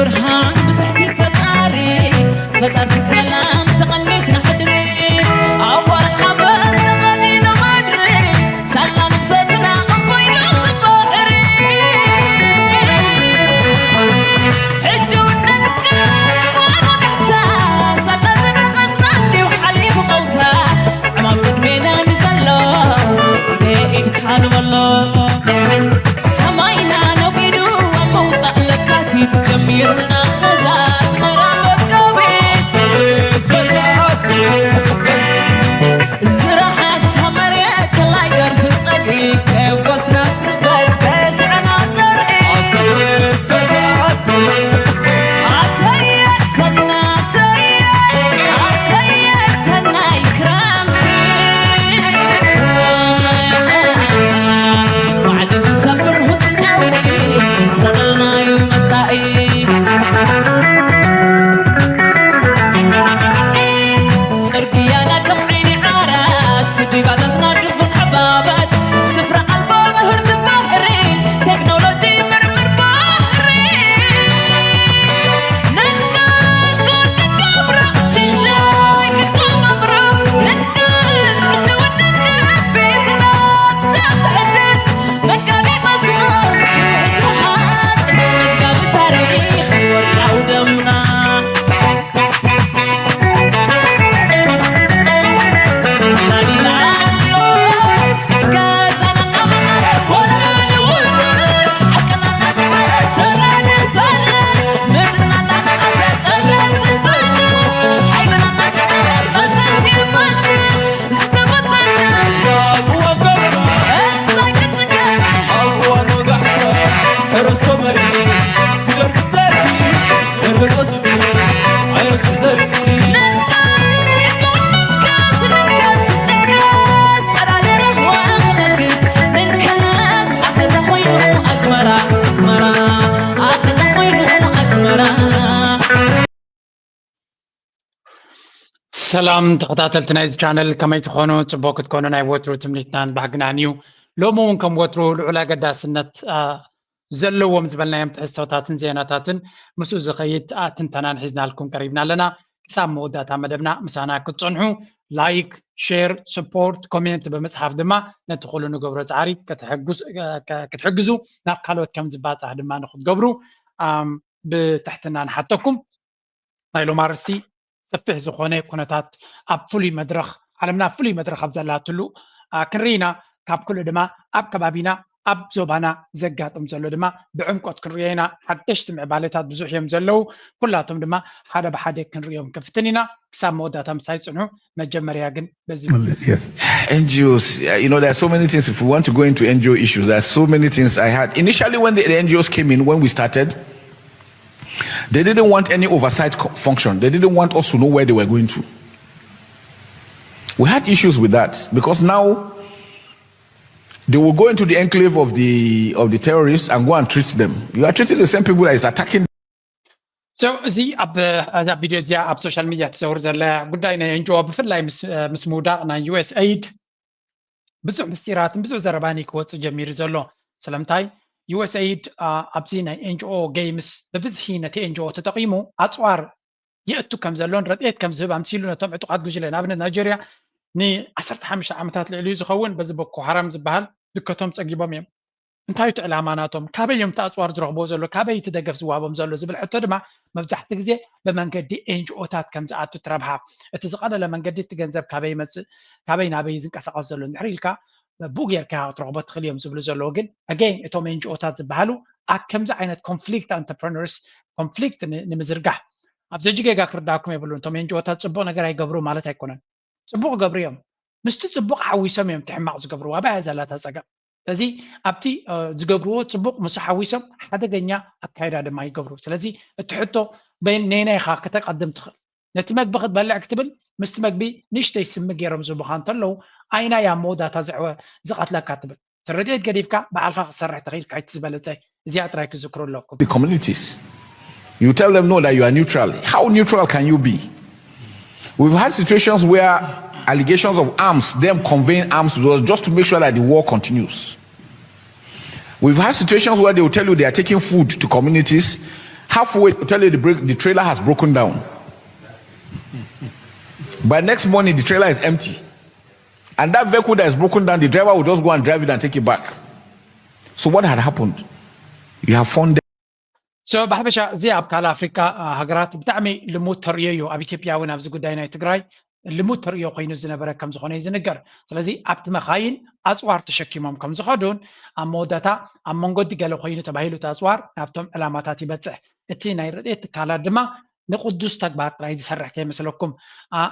ብርሃን ብትሕቲ ፈጣሪ፣ ፈጠርቲ ሰላም ተቐኒትና ሕድሪ፣ ኣዋር ሓበን ተቐኒኑ ምድሪ፣ ሳላ ንግሰትና እንኮይኑ እቲ ባሕሪ። ሕጂ እውን ነንቅስ እዋን ወጋሕታ፣ ሳላ ዝነቐስና እንዲሁ ሓሊፉ ቀውታ፣ ዕማም ቅድሜና ንዘሎ፣ ኢደ ኢድካ ንበሎ። ሰማይና ነጒዱ ኣብ ምውጻእ ለካቲት ጀሚርና ኸዛ ኣስመራ መጋቢት። ዝረሓሳ መሬት ተላይ ደርፊ ጸጊ ከየፍኮስና ስበት ከስዕና ዘርኢ። ኣሰየ ሰና ኣሰየ ኣሰየ ሰናይ ክረምቲ። ማዕጾ ዝሰብር ህጹጽ ቀውዒ፣ ኾነልና እዩ መጻኢ። ጽርግያና ከም ዓይኒ ዓራት፣ ስዲባታትና ድፉን ዕባባት፣ ስፍራ ኣልቦ ምህርቲ ባሕሪ፣ ቴክኖሎጂ ምርምር ባሕሪ። ሰላም ተኸታተልቲ ናይዚ ቻነል፣ ከመይ ትኾኑ? ጽቡቕ ክትኮኑ ናይ ወትሩ ትምኒትናን ባህግናን እዩ። ሎሚ እውን ከም ወትሩ ልዑል ኣገዳስነት ዘለዎም ዝበልናዮም ትሕዝቶታትን ዜናታትን ምስኡ ዝኸይድ ትንተናን ሒዝናልኩም ቀሪብና ኣለና። ክሳብ መወዳእታ መደብና ምሳና ክትጸንሑ ላይክ፣ ሼር፣ ስፖርት፣ ኮሜንት ብምጽሓፍ ድማ ነቲ ኩሉ ንገብሮ ጻዕሪ ክትሕግዙ ናብ ካልኦት ከም ዝባጻሕ ድማ ንክትገብሩ ብትሕትና ንሓተኩም። ናይ ሎም ኣርእስቲ ሰፊሕ ዝኾነ ኩነታት ኣብ ፍሉይ መድረኽ ዓለምና ፍሉይ መድረኽ ኣብ ዘላትሉ ክንርኢ ኢና። ካብ ኩሉ ድማ ኣብ ከባቢና ኣብ ዞባና ዘጋጥም ዘሎ ድማ ብዕምቆት ክንርእዮ ኢና። ሓደሽቲ ምዕባለታት ብዙሕ እዮም ዘለዉ። ኩላቶም ድማ ሓደ ብሓደ ክንርእዮም ክንፍትን ኢና። ክሳብ መወዳእታ ምሳይ ጽንሑ። መጀመርያ ግን በዚ N G Os, you know, there are so many things. If we want to go into N G O issues, there are so many things I had. Initially, when the, the N G Os came in, when we started, they didn't want any oversight function. They didn't want us to know where they were going to. We had issues with that because now they will go into the enclave of the of the terrorists and go and treat them. You are treating the same people that is attacking. So እዚ ኣብ እዛ ቪድዮ እዚኣ ኣብ ሶሻል ሚድያ ትዘውር ዘላ ጉዳይ ናይ ኤንጂኦ ብፍላይ ምስ ምውዳቕ ናይ ዩኤስኤይድ ብዙሕ ምስጢራትን ብዙሕ ዘረባን እዩ ክወፅእ ጀሚሩ ዘሎ። ስለምንታይ ዩኤስኤይድ ኣብዚ ናይ ኤንጂኦ ገይምስ ብብዝሒ ነቲ ኤንጂኦ ተጠቒሙ ኣፅዋር የእቱ ከም ዘሎን ረድኤት ከም ዝህብ ኣምሲሉ ነቶም ዕጡቓት ጉጅለ ንኣብነት ናይጀርያ ንዓሰርተ ሓሙሽተ ዓመታት ልዕሊኡ ዝኸውን በዚ ቦኮ ሃራም ዝበሃል ድከቶም ጸጊቦም እዮም። እንታይ እቲ ዕላማ ናቶም? ካበይ እዮም እቲ ኣጽዋር ዝረኽብዎ ዘሎ? ካበይ እቲ ደገፍ ዝወሃቦም ዘሎ ዝብል ሕቶ ድማ መብዛሕትኡ ግዜ ብመንገዲ ኤንጂኦታት ከም ዝኣቱ ትረብሃ። እቲ ዝቐለለ መንገዲ እቲ ገንዘብ ካበይ ይመጽእ፣ ካበይ ናበይ ዝንቀሳቐስ ዘሎ እንድሕር ኢልካ ብኡ ጌርካ ክትረኽቦ ትኽእል እዮም ዝብሉ ዘለዉ። ግን ኣገይን እቶም ኤንጂኦታት ዝበሃሉ ኣብ ከምዚ ዓይነት ኮንፍሊክት ኣንተርፕረነርስ ኮንፍሊክት ንምዝርጋሕ ኣብ ዘጂ ጌጋ ክርዳኩም የብሉን። እቶም ኤንጂኦታት ጽቡቕ ነገር ኣይገብሩ ማለት ኣይኮነን። ጽቡቕ ይገብሩ እዮም። ምስቲ ጽቡቕ ሓዊሶም እዮም እቲ ሕማቕ ዝገብሩ። ኣበይ እያ ዘላታ ጸገም? ስለዚ ኣብቲ ዝገብርዎ ጽቡቕ ምስ ሓዊሶም ሓደገኛ ኣካይዳ ድማ ይገብሩ። ስለዚ እቲ ሕቶ ነየናይ ኢኻ ከተቐድም ትኽእል? ነቲ መግቢ ክትበልዕ ክትብል ምስቲ መግቢ ንእሽተይ ስሚ ገይሮም ዝህቡኻ እንተለዉ ኣይናይ ኣብ መወዳእታ ዝዕወ ዝቐትለካ ትብል? እቲ ረድኤት ገዲፍካ ባዕልኻ ክትሰርሕ ተኽኢልካ እቲ ዝበለጸ እዚኣ ጥራይ ክትዝክሩ ኣለኩም። Communities. You tell them no, that you are neutral. How neutral can you be? We've had situations where allegations of arms, them conveying arms to us just to make sure that the war continues. We've had situations where they will tell you they are taking food to communities, halfway to tell you the, break, the trailer has broken down. By next morning, the trailer is empty. And that vehicle that is broken down, the driver will just go and drive it and take it back. So what had happened? You have funded. So ብሓፈሻ እዚ ኣብ ካልእ ኣፍሪካ ሃገራት ብጣዕሚ ልሙድ ተርእዮ እዩ። ኣብ ኢትዮጵያ እውን ኣብዚ ጉዳይ ናይ ትግራይ ልሙድ ተርእዮ ኮይኑ ዝነበረ ከም ዝኾነ እዩ ዝንገር። ስለዚ ኣብቲ መኻይን ኣፅዋር ተሸኪሞም ከም ዝኸዱን ኣብ መወዳእታ ኣብ መንገዲ ገለ ኮይኑ ተባሂሉ እቲ ኣፅዋር ናብቶም ዕላማታት ይበፅሕ። እቲ ናይ ረድኤት ትካላት ድማ ንቕዱስ ተግባር ጥራይ ዝሰርሕ ከይመስለኩም።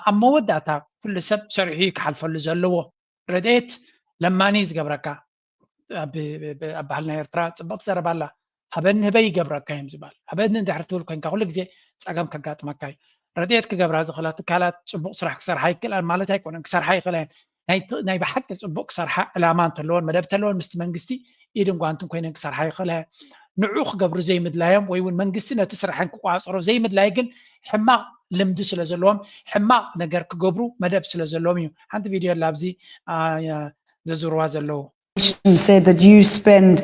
ኣብ መወዳእታ ኩሉ ሰብ ሰሪሑ እዩ ክሓልፈሉ ዘለዎ። ረድኤት ለማኒ ዝገብረካ ኣብ ባህልና ኤርትራ ፅብቕቲ ዘረባ ኣላ። ሃበኒ ህበይ ይገብረካ እዮም ዝበሃል። ሃበኒ እንድሕር ትብል ኮይንካ ኩሉ ግዜ ፀገም ከጋጥመካ እዩ። ረድኤት ክገብራ ዝኽእላ ትካላት ፅቡቕ ስራሕ ክሰርሓ ይክእላን ማለት ኣይኮነን። ክሰርሓ ይኽእላ እየን። ናይ ብሓቂ ፅቡቕ ክሰርሓ ዕላማ እንተለዎን መደብ እንተለዎን ምስቲ መንግስቲ ኢድን ጓንትን ኮይነን ክሰርሓ ይኽእላ እየን። ንዑ ክገብሩ ዘይምድላዮም ወይ እውን መንግስቲ ነቲ ስራሕን ክቆፃፀሮ ዘይምድላይ ግን ሕማቕ ልምዲ ስለ ዘለዎም ሕማቕ ነገር ክገብሩ መደብ ስለ ዘለዎም እዩ። ሓንቲ ቪድዮ ኣላ ኣብዚ ዘዝርዋ ዘለዉ። Said that you spend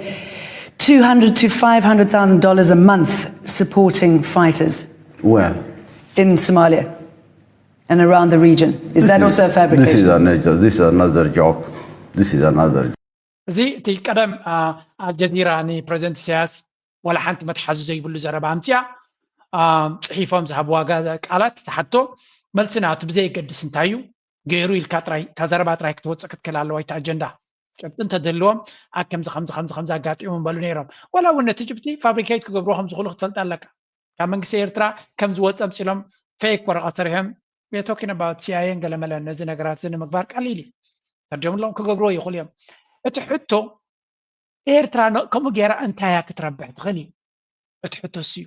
two hundred to five hundred thousand dollars a month supporting fighters Where? in Somalia and around the region. Is that also a This is fabrication? another, this is another joke. This is another joke. እዚ እቲ ቀደም ኣልጀዚራ ንፕረዚደንት ኢሳያስ ዋላ ሓንቲ መትሓዚ ዘይብሉ ዘረባ ኣምፅያ። ጽሒፎም ዝሃብዋ ቃላት ተሓቶ መልሲ ናቱ ብዘየገድስ እንታይ እዩ ገይሩ ኢልካ ጥራይ እታ ዘረባ ጥራይ ክትወፅእ ክትክእል ኣለዋ። እቲ ኣጀንዳ ጭብጢ እንተደልዎም ኣብ ከምዚ ከምዚ ከምዚ ከምዚ ኣጋጢሙ በሉ ነይሮም። ዋላ እውን ነቲ ጭብጢ ፋብሪኬት ክገብርዎ ከም ዝኽእሉ ክትፈልጥ ኣለካ። ካብ መንግስቲ ኤርትራ ከም ዝወፀ ኣምፂሎም ፌክ ወረቐት ሰሪሖም talking about ሲኣይኤን ገለመለን ነዚ ነገራት እዚ ንምግባር ቀሊል እዩ። ተርጀምሎም ክገብርዎ ይኽእሉ እዮም። እቲ ሕቶ ኤርትራ ከምኡ ገይራ እንታይ እያ ክትረብሕ ትኽእል እዩ እቲ ሕቶ እሱ እዩ።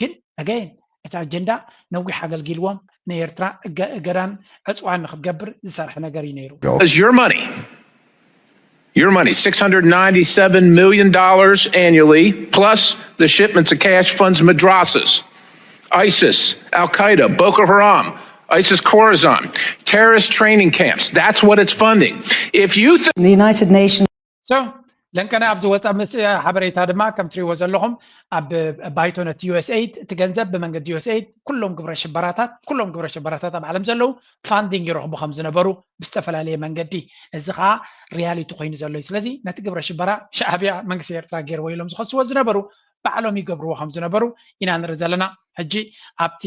ግን ኣገይን እቲ ኣጀንዳ ነዊሕ ኣገልጊልዎም ንኤርትራ እገዳን ዕፅዋን ንክትገብር ዝሰርሐ ነገር እዩ ነይሩ። Is your money, your money, six hundred ninety-seven million dollars annually, plus the shipments of cash funds madrasas, ISIS, Al Qaeda, Boko Haram, ISIS Khorasan, terrorist training camps. That's what it's funding. If you think The United Nations. So ለንቀነ ኣብ ዝወፀ ምስ ሓበሬታ ድማ ከም ትሪእዎ ዘለኹም ኣብ ባይቶ ነቲ ዩኤስኤድ እቲ ገንዘብ ብመንገዲ ዩኤስኤድ ኩሎም ግብረ ሽበራታት ኩሎም ግብረ ሽበራታት ኣብ ዓለም ዘለዉ ፋንዲንግ ይረኽቡ ከም ዝነበሩ ብዝተፈላለየ መንገዲ እዚ ከዓ ሪያሊቲ ኮይኑ ዘሎ እዩ። ስለዚ ነቲ ግብረ ሽበራ ሻዕብያ መንግስቲ ኤርትራ ገይርዎ ኢሎም ዝኸስዎ ዝነበሩ ባዕሎም ይገብርዎ ከም ዝነበሩ ኢና ንርኢ ዘለና። ሕጂ ኣብቲ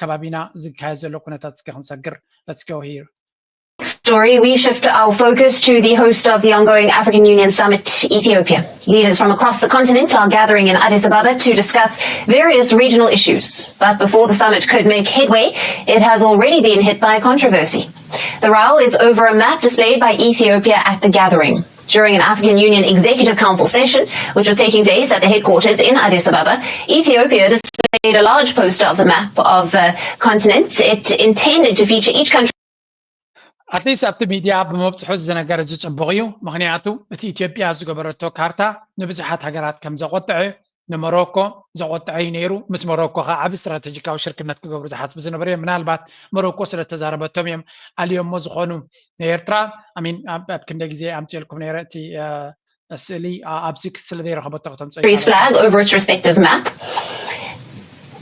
ከባቢና ዝካየድ ዘሎ ኩነታት እስኪ ክንሰግር። Let's go here. Story, we shift our focus to the host of the ongoing African Union Summit, Ethiopia. Leaders from across the continent are gathering in Addis Ababa to discuss various regional issues. But before the summit could make headway, it has already been hit by controversy. The row is over a map displayed by Ethiopia at the gathering. During an African Union Executive Council session, which was taking place at the headquarters in Addis Ababa, Ethiopia displayed a large poster of the map of uh, continents it intended to feature each country. ኣትሊስት ኣብቲ ሚድያ ብመብፅሑ እዚ ነገር እዚ ፅቡቕ እዩ። ምክንያቱ እቲ ኢትዮጵያ ዝገበረቶ ካርታ ንብዙሓት ሃገራት ከም ዘቆጥዐ ንሞሮኮ ዘቆጥዐ እዩ ነይሩ። ምስ ሞሮኮ ከዓ ዓብ ስትራተጂካዊ ሽርክነት ክገብሩ ዝሓስቡ ዝነበሩ እዮም። ምናልባት ሞሮኮ ስለተዛረበቶም እዮም ኣልዮሞ ዝኾኑ ንኤርትራ ኣሚን ኣብ ክንደ ግዜ ኣምፅልኩም ነረ እቲ ስእሊ ኣብዚ ስለ ዘይረኸበቶ ከተምፅኦ Country's flag over its respective map.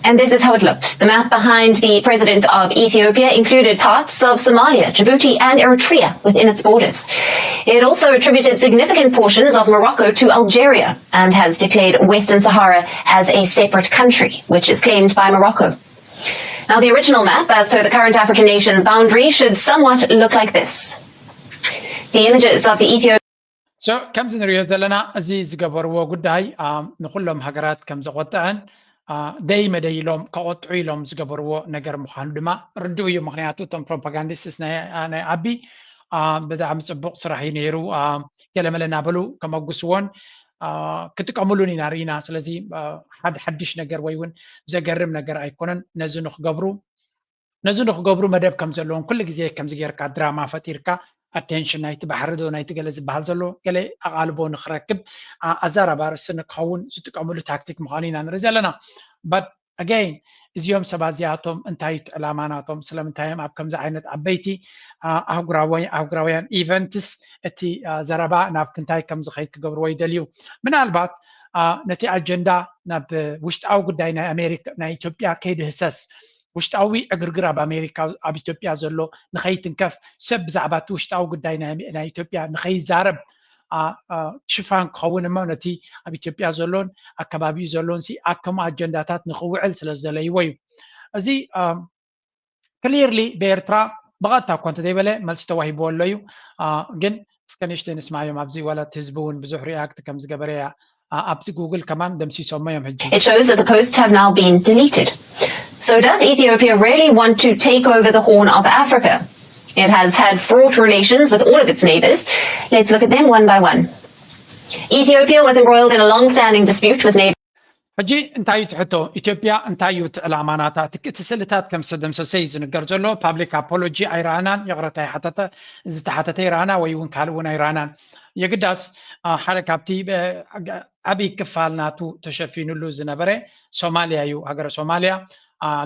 And this is how it looked. The map behind the president of Ethiopia included parts of Somalia, Djibouti, and Eritrea within its borders. It also attributed significant portions of Morocco to Algeria and has declared Western Sahara as a separate country, which is claimed by Morocco. Now, the original map, as per the current African nation's boundary, should somewhat look like this. The images of the Ethiopian So ከምዚ ንሪኦ ዘለና እዚ ዝገበርዎ ጉዳይ ንኩሎም ሃገራት ከም ዘቆጥዐን ደይ መደይ ኢሎም ከቆጥዑ ኢሎም ዝገበርዎ ነገር ምዃኑ ድማ ርዱእ እዩ። ምክንያቱ እቶም ፕሮፓጋንዲስትስ ናይ ኣቢ ብጣዕሚ ፅቡቕ ስራሕ እዩ ነይሩ፣ ገለመለ እናበሉ ከመጉስዎን ክጥቀምሉን ኢና ርኢና። ስለዚ ሓደ ሓድሽ ነገር ወይ እውን ዘገርም ነገር ኣይኮነን። ነዚ ንክገብሩ ነዚ ንክገብሩ መደብ ከም ዘለዎም ኩሉ ግዜ ከምዚ ጌርካ ድራማ ፈጢርካ ኣቴንሽን ናይቲ ባሕሪ ዶ ናይቲ ገለ ዝበሃል ዘሎ ገለ ኣቓልቦ ንክረክብ ኣዛራቢ ኣርእስቲ ንክኸውን ዝጥቀምሉ ታክቲክ ምዃኑ ኢና ንርኢ ዘለና። But ኣገይን እዚኦም ሰባት እዚኣቶም እንታይ እቲ ዕላማ ናቶም? ስለምንታይ እዮም ኣብ ከምዚ ዓይነት ዓበይቲ ኣህጉራውያን ኢቨንትስ እቲ ዘረባ ናብ ክንታይ ከም ዝኸይድ ክገብርዎ ይደልዩ? ምናልባት ነቲ ኣጀንዳ ናብ ውሽጣዊ ጉዳይ ናይ ኣሜሪካ ናይ ኢትዮጵያ ከይድህሰስ፣ ውሽጣዊ ዕግርግር ኣብ ኣሜሪካ ኣብ ኢትዮጵያ ዘሎ ንኸይትንከፍ፣ ሰብ ብዛዕባ እቲ ውሽጣዊ ጉዳይ ናይ ኢትዮጵያ ንኸይዛረብ ሽፋን ክኸውን እሞ ነቲ ኣብ ኢትዮጵያ ዘሎን ኣከባቢኡ ዘሎን ሲ ኣከም ኣጀንዳታት ንኽውዕል ስለ ዝደለይዎ እዩ። እዚ ክሊርሊ ብኤርትራ ብቐጥታ እኳ እንተዘይበለ መልሲ ተዋሂብዎ ኣሎ እዩ። ግን እስከ ንእሽተይ ንስማዮም ኣብዚ ዋላ እቲ ህዝቢ እውን ብዙሕ ሪኣክት ከም ዝገበረ እያ ኣብዚ ጉግል ከማን ደምሲሶሞ እዮም ሕጂ። It shows that the posts have now been deleted. So does Ethiopia really want to take over the Horn of Africa? It has had fraught relations with all of its neighbors. Let's look at them one by one. Ethiopia was embroiled in a long-standing dispute with neighbors. ሕጂ እንታይ እዩ ትሕቶ? ኢትዮጵያ እንታይ እዩ እቲ ዕላማ ናታ? እቲ ስእልታት ከም ዝተደምሰሰ እዩ ዝንገር ዘሎ። ፓብሊክ ኣፖሎጂ ኣይረኣናን፣ ይቕረታ ዝተሓተተ ኣይረኣና ወይ እውን ካልእ እውን ኣይረኣናን። የግዳስ ሓደ ካብቲ ዓብይ ክፋል ናቱ ተሸፊኑሉ ዝነበረ ሶማልያ እዩ። ሃገረ ሶማልያ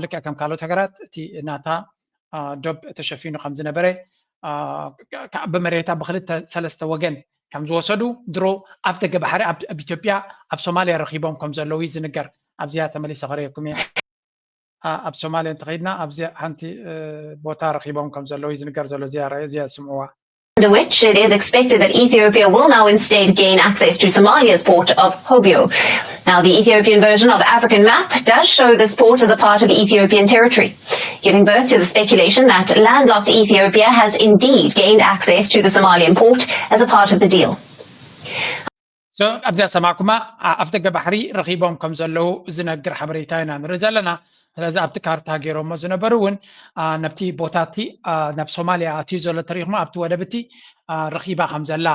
ልክዕ ከም ካልኦት ሃገራት እቲ ናታ ዶብ ተሸፊኑ ከም ዝነበረ ብመሬታ ብክልተ ሰለስተ ወገን ከም ዝወሰዱ ድሮ ኣፍ ደገ ባሕሪ ኣብ ኢትዮጵያ ኣብ ሶማልያ ረኺቦም ከም ዘለዉ እዩ ዝንገር። ኣብዚኣ ተመሊሰ ከርእየኩም እየ። ኣብ ሶማልያ እንተኸይድና ኣብዚ ሓንቲ ቦታ ረኺቦም ከም ዘለዉ እዩ ዝንገር ዘሎ። እዚኣ ስምዕዋ። Under which it is expected that Ethiopia will now instead gain access to Somalia's port of Hobyo. Now, the Ethiopian version of African map does show this port as a part of Ethiopian territory, giving birth to the speculation that landlocked Ethiopia has indeed gained access to the Somalian port as a part of the deal. ኣብዚኣ ሰማዕኩማ ኣፍደገ ባሕሪ ረኺቦም ከም ዘለዉ ዝነግር ሓበሬታ ኢና ንርኢ ዘለና። ስለዚ ኣብቲ ካርታ ገይሮሞ ዝነበሩ እውን ነብቲ ቦታቲ ናብ ሶማልያ ኣትዩ ዘሎ ተሪኽሞ ኣብቲ ወደብቲ ረኺባ ከም ዘላ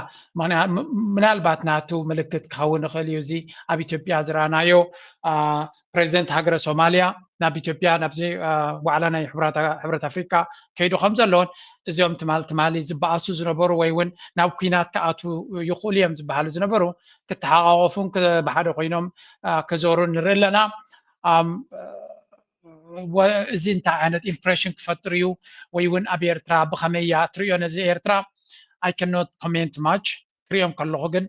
ምናልባት ናቱ ምልክት ክኸውን ይኽእል እዩ። እዚ ኣብ ኢትዮጵያ ዝረኣናዮ ፕሬዚደንት ሃገረ ሶማልያ ናብ ኢትዮጵያ ናብዚ ዋዕላ ናይ ሕብረት ኣፍሪካ ከይዱ ከም ዘለውን እዚኦም ትማል ትማሊ ዝበኣሱ ዝነበሩ ወይ እውን ናብ ኩናት ክኣቱ ይኽእሉ እዮም ዝበሃሉ ዝነበሩ ክተሓቃቆፉን ብሓደ ኮይኖም ክዞሩ ንርኢ ኣለና። እዚ እንታይ ዓይነት ኢምፕሬሽን ክፈጥር እዩ ወይ እውን ኣብ ኤርትራ ብኸመይ እያ ትሪኦ ነዚ ኤርትራ? I cannot comment much ክሪኦም ከለኹ ግን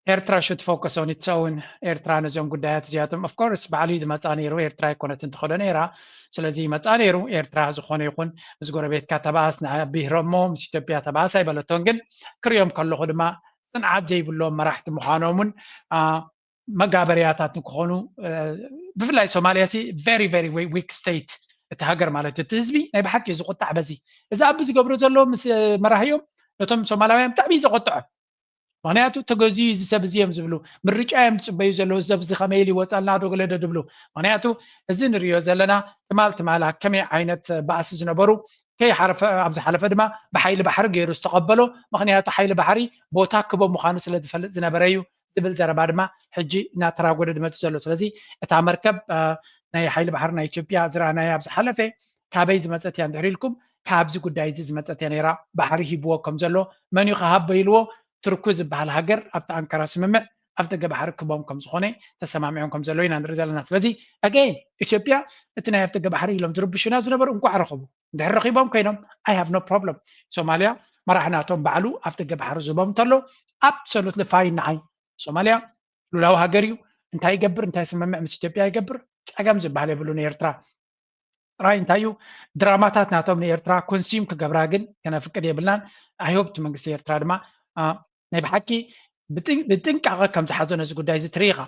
ኤርትራ should focus on its own። ኤርትራ ነዚኦም ጉዳያት እዚኣቶም of course ባዕሉ እዩ ዝመፃ ነይሩ። ኤርትራ ኣይኮነትን ትኸዶ ነይራ። ስለዚ ይመፃ ነይሩ። ኤርትራ ዝኾነ ይኹን ምስ ጎረቤትካ ተባኣስ ንብሂሮሞ ምስ ኢትዮጵያ ተባኣስ ኣይበለቶን። ግን ክሪኦም ከለኹ ድማ ፅንዓት ዘይብሎም መራሕቲ ምዃኖምን መጋበርያታት ንክኾኑ ብፍላይ ሶማልያ ሲ very very weak state እቲ ሃገር ማለት እቲ ህዝቢ ናይ ብሓቂ እዩ ዝቁጣዕ በዚ እዚ ኣብ ዝገብሮ ዘሎ ምስ መራህዮም ነቶም ሶማላውያን ብጣዕሚ እዩ ዘቆጥዖ። ምክንያቱ ተገዝዩ እዚ ሰብ እዚ እዮም ዝብሉ ምርጫ እዮም ዝፅበዩ ዘለዉ ሰብ እዚ ከመይ ኢሉ ይወፃልና ዶ ገለ ዶ ድብሉ። ምክንያቱ እዚ ንሪኦ ዘለና ትማል ትማላ ከመይ ዓይነት ባእሲ ዝነበሩ ከይሓረፈ ኣብ ዝሓለፈ ድማ ብሓይሊ ባሕሪ ገይሩ ዝተቐበሎ ምክንያቱ ሓይሊ ባሕሪ ቦታ ክቦ ምዃኑ ስለ ዝፈልጥ ዝነበረ እዩ ዝብል ዘረባ ድማ ሕጂ እናተራጎደ ዝመፅእ ዘሎ። ስለዚ እታ መርከብ ናይ ሓይሊ ባሕሪ ናይ ኢትዮጵያ ዝረኣናያ ኣብ ዝሓለፈ ካበይ ዝመፀት እያ እንድሕር ኢልኩም ካብዚ ጉዳይ እዚ ዝመፀት እያ ነይራ። ባሕሪ ሂብዎ ከም ዘሎ መን እዩ ክሃቦ ኢልዎ ትርኩ ዝበሃል ሃገር ኣብቲ ኣንካራ ስምምዕ ኣፍደገ ባሕሪ ክቦም ከም ዝኾነ ተሰማሚዖም ከም ዘለዉ ኢና ንርኢ ዘለና። ስለዚ again ኢትዮጵያ እቲ ናይ ኣፍደገ ባሕሪ ኢሎም ዝርብሹና ዝነበሩ እንኳዕ ረኸቡ እንድሕር ረኺቦም ኮይኖም I have no problem። ሶማልያ መራሕ ናቶም ባዕሉ ኣፍደገ ባሕሪ ዝህቦም እንተሎ absolutely fine ንዓይ። ሶማልያ ሉላዊ ሃገር እዩ። እንታይ ይገብር እንታይ ስምምዕ ምስ ኢትዮጵያ ይገብር ፀገም ዝበሃል የብሉን። ኤርትራ ጥራይ እንታይ እዩ ድራማታት ናቶም ንኤርትራ ኮንሱም ክገብራ ግን ከነፍቅድ የብልናን። I hope እቲ መንግስቲ ኤርትራ ድማ ናይ ብሓቂ ብጥንቃቐ ከም ዝሓዞ ነዚ ጉዳይ እዚ ትርኢ ኢኻ።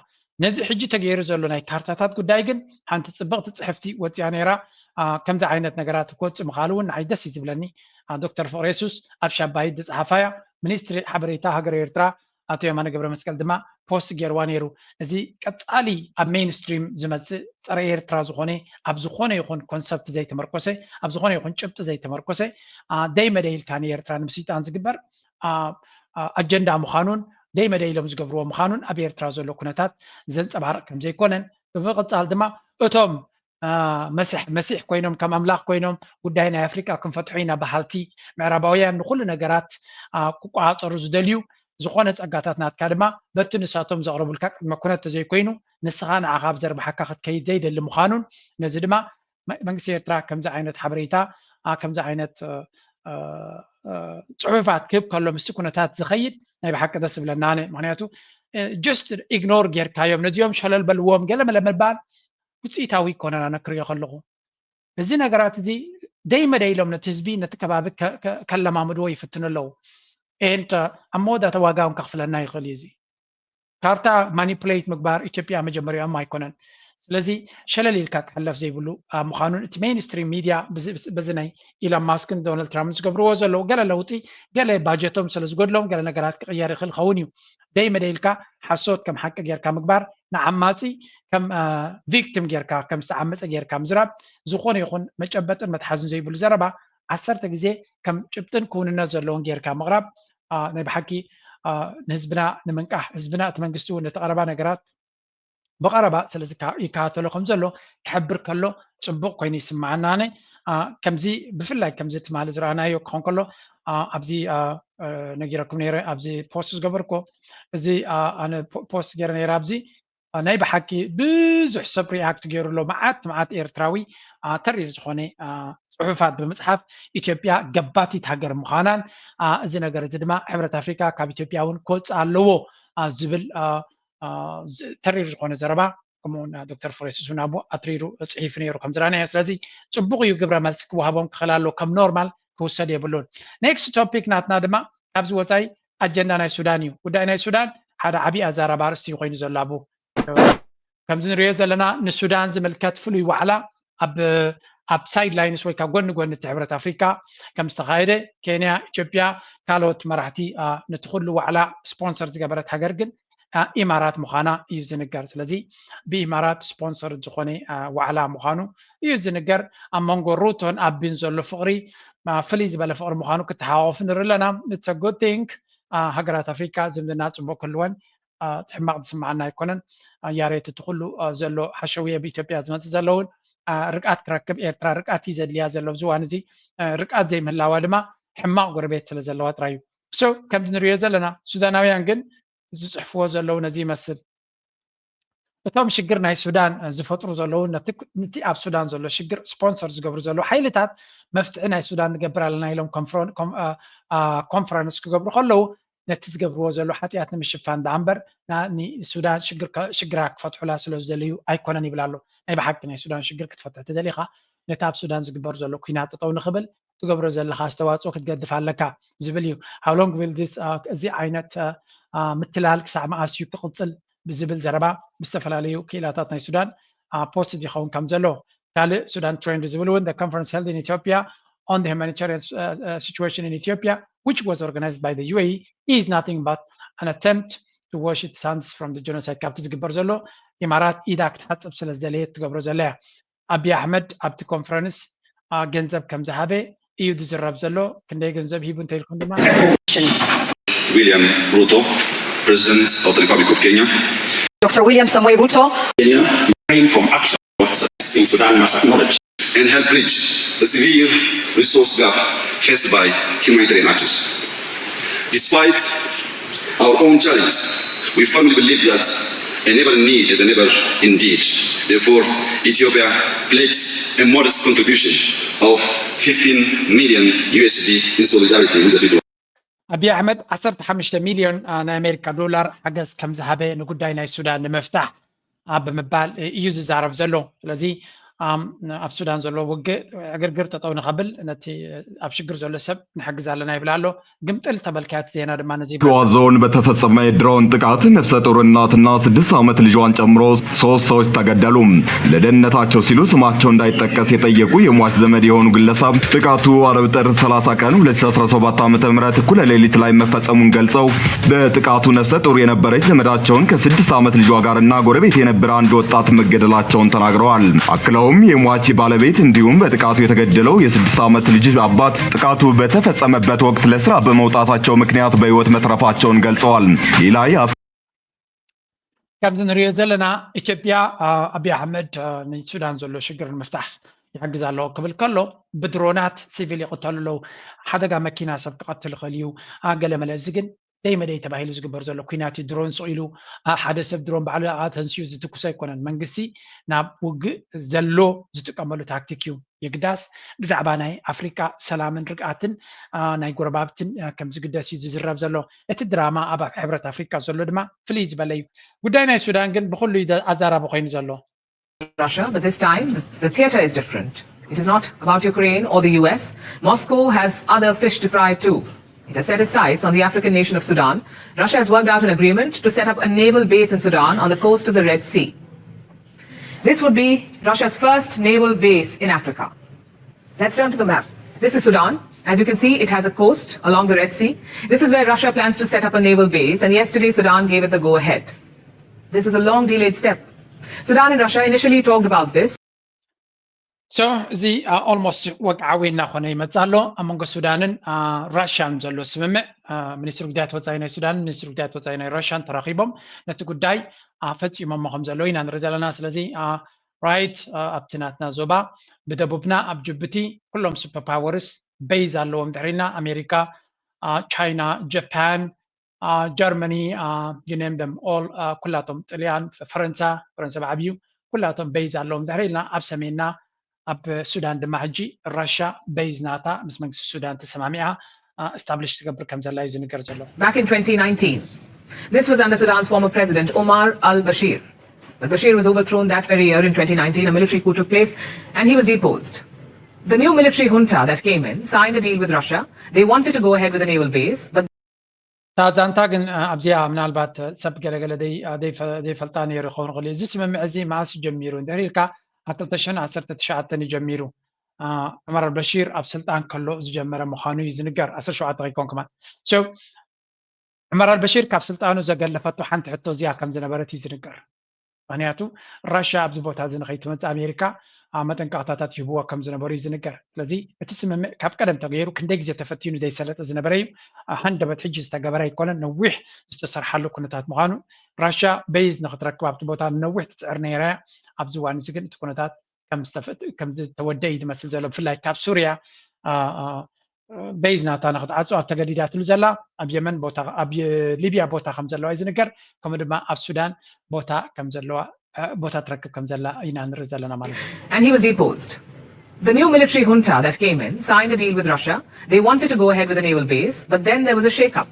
ነዚ ሕጂ ተገይሩ ዘሎ ናይ ካርታታት ጉዳይ ግን ሓንቲ ፅብቕቲ ፅሕፍቲ ወፂኣ ነይራ። ከምዚ ዓይነት ነገራት ክወፅእ ምኻሉ እውን ንዓይ ደስ እዩ ዝብለኒ። ዶክተር ፍቕረ የሱስ ኣብ ሻባይት ዝፀሓፋያ ሚኒስትሪ ሓበሬታ ሃገረ ኤርትራ ኣቶ የማነ ገብረ መስቀል ድማ ፖስት ገይርዋ ነይሩ። እዚ ቀፃሊ ኣብ ሜይንስትሪም ዝመፅእ ፀረ ኤርትራ ዝኾነ ኣብ ዝኾነ ይኹን ኮንሰፕት ዘይተመርኮሰ ኣብ ዝኾነ ይኹን ጭብጢ ዘይተመርኮሰ ደይ መደይ ኢልካ ንኤርትራ ንምስይጣን ዝግበር ኣጀንዳ ምዃኑን ደይ መደይ ኢሎም ዝገብርዎ ምዃኑን ኣብ ኤርትራ ዘሎ ኩነታት ዘንፀባርቕ ከም ዘይኮነን ብምቕፃል ድማ እቶም መሲሕ መሲሕ ኮይኖም ከም ኣምላኽ ኮይኖም ጉዳይ ናይ ኣፍሪቃ ክንፈትሖ ኢና በሃልቲ ምዕራባውያን ንኩሉ ነገራት ክቆፃፀሩ ዝደልዩ ዝኾነ ፀጋታት ናትካ ድማ በቲ ንሳቶም ዘቕረቡልካ ቅድመ ኩነት ተዘይኮይኑ ንስኻ ንዓኻ ኣብ ዘርብሓካ ክትከይድ ዘይደሊ ምዃኑን ነዚ ድማ መንግስቲ ኤርትራ ከምዚ ዓይነት ሓበሬታ ከምዚ ዓይነት ፅሑፋት ክህብ ከሎ ምስቲ ኩነታት ዝኸይድ ናይ ብሓቂ ደስ ዝብለና ኣነ ምክንያቱ just ኢግኖር ጌርካዮም፣ ነዚኦም ሸለል በልዎም ገለ መለ ምባል ውፅኢታዊ ይኮነን። ኣነ ክሪኦ ከለኹ እዚ ነገራት እዚ ደይ መደይ ኢሎም ነቲ ህዝቢ ነቲ ከባቢ ከ- ከ- ከለማምድዎ ይፍትኑ ኣለዉ። And ኣብ መወዳእታ ዋጋ እውን ከኽፍለና ይኽእል እዩ። እዚ ካርታ ማኒፕሌት ምግባር ኢትዮጵያ መጀመሪያኦም ኣይኮነን። ስለዚ ሸለል ኢልካ ክሕለፍ ዘይብሉ ምዃኑን እቲ ሜይንስትሪም ሚድያ በዚ ናይ ኢሎን ማስክን ዶናልድ ትራምፕን ዝገብርዎ ዘለዉ ገለ ለውጢ ገለ ባጀቶም ስለ ዝጎድሎም ገለ ነገራት ክቕየር ይኽእል ኸውን እዩ። ደይ መደይ ኢልካ ሓሶት ከም ሓቂ ጌርካ ምግባር ንዓማፂ ከም ቪክቲም ጌርካ ከም ዝተዓመፀ ጌርካ ምዝራብ ዝኾነ ይኹን መጨበጥን መትሓዝን ዘይብሉ ዘረባ ዓሰርተ ግዜ ከም ጭብጥን ክውንነት ዘለዎን ጌርካ ምቕራብ ናይ ብሓቂ ንህዝብና ንምንቃሕ ህዝብና እቲ መንግስቲ እውን ነቲ ቀረባ ነገራት ብቐረባ ስለዚ ይከታተሎ ከም ዘሎ ክሕብር ከሎ ፅቡቕ ኮይኑ ይስምዓና። ኣነ ከምዚ ብፍላይ ከምዚ ትማሊ ዝረኣናዮ ክኾን ከሎ ኣብዚ ነጊረኩም ነይረ ኣብዚ ፖስት ዝገበርኩ እዚ ኣነ ፖስት ገይረ ነይረ ኣብዚ ናይ ብሓቂ ብዙሕ ሰብ ሪኣክት ገይሩ ኣሎ። መዓት መዓት ኤርትራዊ ተሪር ዝኾነ ፅሑፋት ብምፅሓፍ ኢትዮጵያ ገባቲት ሃገር ምዃናን እዚ ነገር እዚ ድማ ሕብረት ኣፍሪካ ካብ ኢትዮጵያ እውን ክወፅእ ኣለዎ ዝብል ተሪር ዝኾነ ዘረባ ከምኡ እውን ዶክተር ፍሬስስ ናቡ ኣትሪሩ ፅሒፉ ነይሩ ከም ዝረኣናዮ። ስለዚ ፅቡቕ እዩ ግብረ መልሲ ክወሃቦም ክኽእል ኣለዎ። ከም ኖርማል ክውሰድ የብሉን። ኔክስት ቶፒክ ናትና ድማ ካብዚ ወፃኢ ኣጀንዳ ናይ ሱዳን እዩ። ጉዳይ ናይ ሱዳን ሓደ ዓብዪ ኣዛራቢ ኣርእስቲ እዩ ኮይኑ ዘሎ። ኣብ ከምዚ ንሪኦ ዘለና ንሱዳን ዝምልከት ፍሉይ ዋዕላ ኣብ ኣብ ሳይድ ላይንስ ወይ ካብ ጎኒ ጎኒ እቲ ሕብረት ኣፍሪካ ከም ዝተኻየደ ኬንያ፣ ኢትዮጵያ፣ ካልኦት መራሕቲ ነቲ ኩሉ ዋዕላ ስፖንሰር ዝገበረት ሃገር ግን ኢማራት ምዃና እዩ ዝንገር። ስለዚ ብኢማራት ስፖንሰር ዝኾነ ዋዕላ ምዃኑ እዩ ዝንገር። ኣብ መንጎ ሩቶን ኣቢን ዘሎ ፍቕሪ ፍልይ ዝበለ ፍቕሪ ምዃኑ ክተሓቋቑፉ ንርኢ ኣለና። It's a good thing። ሃገራት ኣፍሪካ ዝምድና ፅቡቕ ክህልወን ሕማቕ ዝስምዓና ኣይኮነን። ያሬት እቲ ኩሉ ዘሎ ሓሸውየ ብኢትዮጵያ ዝመፅእ ዘለውን ርቃት ክረክብ ኤርትራ ርቃት እዩ ዘድልያ ዘሎ ኣብዚ እዋን እዚ ርቃት ዘይምህላዋ ድማ ሕማቕ ጎረቤት ስለ ዘለዋ ጥራይ እዩ። So ከምዚ ንሪኦ ዘለና ሱዳናውያን ግን ዝፅሕፍዎ ዘለዉ ነዚ ይመስል። እቶም ሽግር ናይ ሱዳን ዝፈጥሩ ዘለዉ ነቲ ኣብ ሱዳን ዘሎ ሽግር ስፖንሰር ዝገብሩ ዘለዉ ሓይልታት መፍትሒ ናይ ሱዳን ንገብር ኣለና ኢሎም ኮንፈረንስ ክገብሩ ከለዉ ነቲ ዝገብርዎ ዘሎ ሓጢኣት ንምሽፋን ደኣ እምበር ንሱዳን ሽግራ ክፈትሑላ ስለ ዝደለዩ ኣይኮነን ይብል ኣሎ። ናይ ብሓቂ ናይ ሱዳን ሽግር ክትፈትሕ ተደሊኻ ነቲ ኣብ ሱዳን ዝግበር ዘሎ ኩናት ጠጠው ንኽብል ትገብሮ ዘለኻ ኣስተዋፅኦ ክትገድፍ ኣለካ ዝብል እዩ። How long will this እዚ ዓይነት ምትላል ክሳዕ መኣስ እዩ ክቕፅል ብዝብል ዘረባ ብዝተፈላለዩ ክኢላታት ናይ ሱዳን ፖስት ይኸውን ከም ዘሎ ካልእ ሱዳን ትሬንድ ዝብል እውን the conference held in Ethiopia on the humanitarian situation in Ethiopia which was organized by the U A E is nothing but an attempt to wash its hands from the genocide ካብቲ ዝግበር ዘሎ ኢማራት ኢዳ ክትሓፅብ ስለ ዝደለየት ትገብሮ ዘላ እያ። ኣቢ ኣሕመድ ኣብቲ ኮንፈረንስ ገንዘብ ከም ዝሃበ እዩ ዝዝረብ ዘሎ። ክንደይ ገንዘብ ሂቡ እንተኢልኩም ድማ William Ruto, President of the Republic of Kenya. Doctor William Samoei Ruto. Kenya refrain from action in Sudan must acknowledge and help bridge the severe resource gap faced by humanitarian actors. Despite our own challenges, we firmly believe that a neighbor in need is a neighbor indeed. Therefore, Ethiopia pledges a modest contribution of fifteen million U S D in solidarity with the people. ኣቢ ኣሕመድ ዓሰርተ ሓሙሽተ ሚልዮን ናይ ኣሜሪካ ዶላር ሓገዝ ከም ዝሃበ ንጉዳይ ናይ ሱዳን ንምፍታሕ ብምባል እዩ ዝዛረብ ዘሎ። ስለዚ ኣብ ሱዳን ዘሎ ውግእ ዕግርግር ጠጠው ንኸብል ነቲ ኣብ ሽግር ዘሎ ሰብ ንሕግዝ ኣለና ይብል ኣሎ። ግምጥል ተበልካያ እቲ ዜና ድማ ነዚ ሸዋ ዞን በተፈጸመ የድሮን ጥቃት ነፍሰ ጡር እናትና ስድስት ዓመት ልጇን ጨምሮ ሶስት ሰዎች ተገደሉ። ለደህንነታቸው ሲሉ ስማቸው እንዳይጠቀስ የጠየቁ የሟች ዘመድ የሆኑ ግለሰብ ጥቃቱ አረብ ጥር ሠላሳ ቀን ሁለት ሺህ አስራ ሰባት ዓመተ ምህረት እኩለ ሌሊት ላይ መፈጸሙን ገልጸው በጥቃቱ ነፍሰ ጡር የነበረች ዘመዳቸውን ከስድስት ዓመት ልጇ ጋርና ጎረቤት የነበረ አንድ ወጣት መገደላቸውን ተናግረዋል። አክለውም የሟች ባለቤት እንዲሁም በጥቃቱ የተገደለው የስድስት ዓመት ልጅ አባት ጥቃቱ በተፈጸመበት ወቅት ለስራ በመውጣታቸው ምክንያት በህይወት መትረፋቸውን ገልጸዋል። ሌላ ከምዚ ንሪኦ ዘለና ኢትዮጵያ ኣቢ ኣሕመድ ንሱዳን ዘሎ ሽግር ንምፍታሕ ይሕግዝ ኣለዎ ክብል ከሎ ብድሮናት ሲቪል ይቕተሉ ኣለዉ። ሓደጋ መኪና ሰብ ክቐትል ይኽእል እዩ። ገለ መለ እዚ ግን ደይ መደይ ተባሂሉ ዝግበር ዘሎ ኩናት እዩ። ድሮን ስቕ ኢሉ ሓደ ሰብ ድሮን ባዕሉ ተንስኡ ዝትኩስ ኣይኮነን። መንግስቲ ናብ ውግእ ዘሎ ዝጥቀመሉ ታክቲክ እዩ። የግዳስ ብዛዕባ ናይ ኣፍሪካ ሰላምን ርግኣትን ናይ ጎረባብትን ከም ዝግደስ እዩ ዝዝረብ ዘሎ። እቲ ድራማ ኣብ ሕብረት ኣፍሪካ ዘሎ ድማ ፍልይ ዝበለ እዩ። ጉዳይ ናይ ሱዳን ግን ብኩሉ ኣዛራቢ ኮይኑ ዘሎ። Russia, but this time the theater is different. It is not about Ukraine or the U S. Moscow has other fish to fry too. It has set its sights on the African nation of Sudan. Russia has worked out an agreement to set up a naval base in Sudan on the coast of the Red Sea. This would be Russia's first naval base in Africa. Let's turn to the map. This is Sudan. As you can see, it has a coast along the Red Sea. This is where Russia plans to set up a naval base, and yesterday Sudan gave it the go-ahead. This is a long delayed step. Sudan and Russia initially talked about this. So እዚ almost ወግዓዊ እናኾነ ይመጽእ ኣሎ ኣብ መንጎ ሱዳንን ራሽያን ዘሎ ስምምዕ። ሚኒስትሪ ጉዳያት ወፃኢ ናይ ሱዳንን ሚኒስትሪ ጉዳያት ወፃኢ ናይ ራሽያን ተራኺቦም ነቲ ጉዳይ ፈፂሞሞ ከም ዘለዉ ኢና ንርኢ ዘለና። ስለዚ right ኣብቲ ናትና ዞባ ብደቡብና ኣብ ጅቡቲ ኩሎም super powers base ኣለዎም ድሕሪና ኣሜሪካ፣ ቻይና፣ ጃፓን፣ ጀርመኒ፣ you name them all፣ ኩላቶም ጥልያን፣ ፈረንሳ፣ ፈረንሳ ብዓብዩ ኩላቶም base ኣለዎም ድሕሪ ኢልና ኣብ ሰሜንና ኣብ ሱዳን ድማ ሕጂ ራሻ base ናታ ምስ መንግስቲ ሱዳን ተሰማሚዓ establish ትገብር ከም ዘላ እዩ ዝንገር ዘሎ። Back in twenty nineteen, this was under Sudan's former president Omar al-Bashir. But Bashir was overthrown that very year in twenty nineteen. A military coup took place and he was deposed. The new military junta that came in signed a deal with Russia. They wanted to go ahead with a naval base, but እታ ዛንታ ግን ኣብዚኣ ምናልባት ሰብ ገለገለ ዘይፈልጣ ነይሩ ክኸውን ይኽእል እዩ። እዚ ስምምዕ እዚ መዓስ ጀሚሩ እንድሕር ኢልካ ኣብ ክልተ ሽሕን ዓሰርተ ትሽዓተን እዩ ጀሚሩ። ዑመር ኣልበሺር ኣብ ስልጣን ከሎ ዝጀመረ ምዃኑ እዩ ዝንገር። ዓሰርተ ሸውዓተ ከይኮን ከማን ዑመር ኣልበሺር ካብ ስልጣኑ ዘገለፈቶ ሓንቲ ሕቶ እዚኣ ከም ዝነበረት እዩ ዝንገር። ምክንያቱ ራሻ ኣብዚ ቦታ እዚ ንከይትመፅእ ኣሜሪካ መጠንቀቕታታት ይህብዎ ከም ዝነበሩ እዩ ዝንገር። ስለዚ እቲ ስምምዕ ካብ ቀደም ተገይሩ ክንደይ ግዜ ተፈቲኑ ዘይሰለጠ ዝነበረ እዩ። ሃንደበት ሕጂ ዝተገበረ ኣይኮነን፣ ነዊሕ ዝተሰርሓሉ ኩነታት ምዃኑ። ራሻ base ንክትረክብ ኣብቲ ቦታ ንነዊሕ ትፅዕር ነይራ እያ። ኣብዚ እዋን እዚ ግን እቲ ኩነታት ከም ዝተወደ እዩ ዝመስል ዘሎ። ብፍላይ ካብ ሱርያ base ናታ ንክትዓፅዋ ተገዲዳትሉ ዘላ፣ ኣብ የመን ቦታ ኣብ ሊብያ ቦታ ከም ዘለዋ እዩ ዝንገር። ከምኡ ድማ ኣብ ሱዳን ቦታ ከም ዘለዋ ቦታ ትረክብ ከም ዘላ ኢና ንርኢ ዘለና ማለት እዩ። And he was deposed. The new military junta that came in signed a deal with Russia. They wanted to go ahead with a naval base, but then there was a shake-up.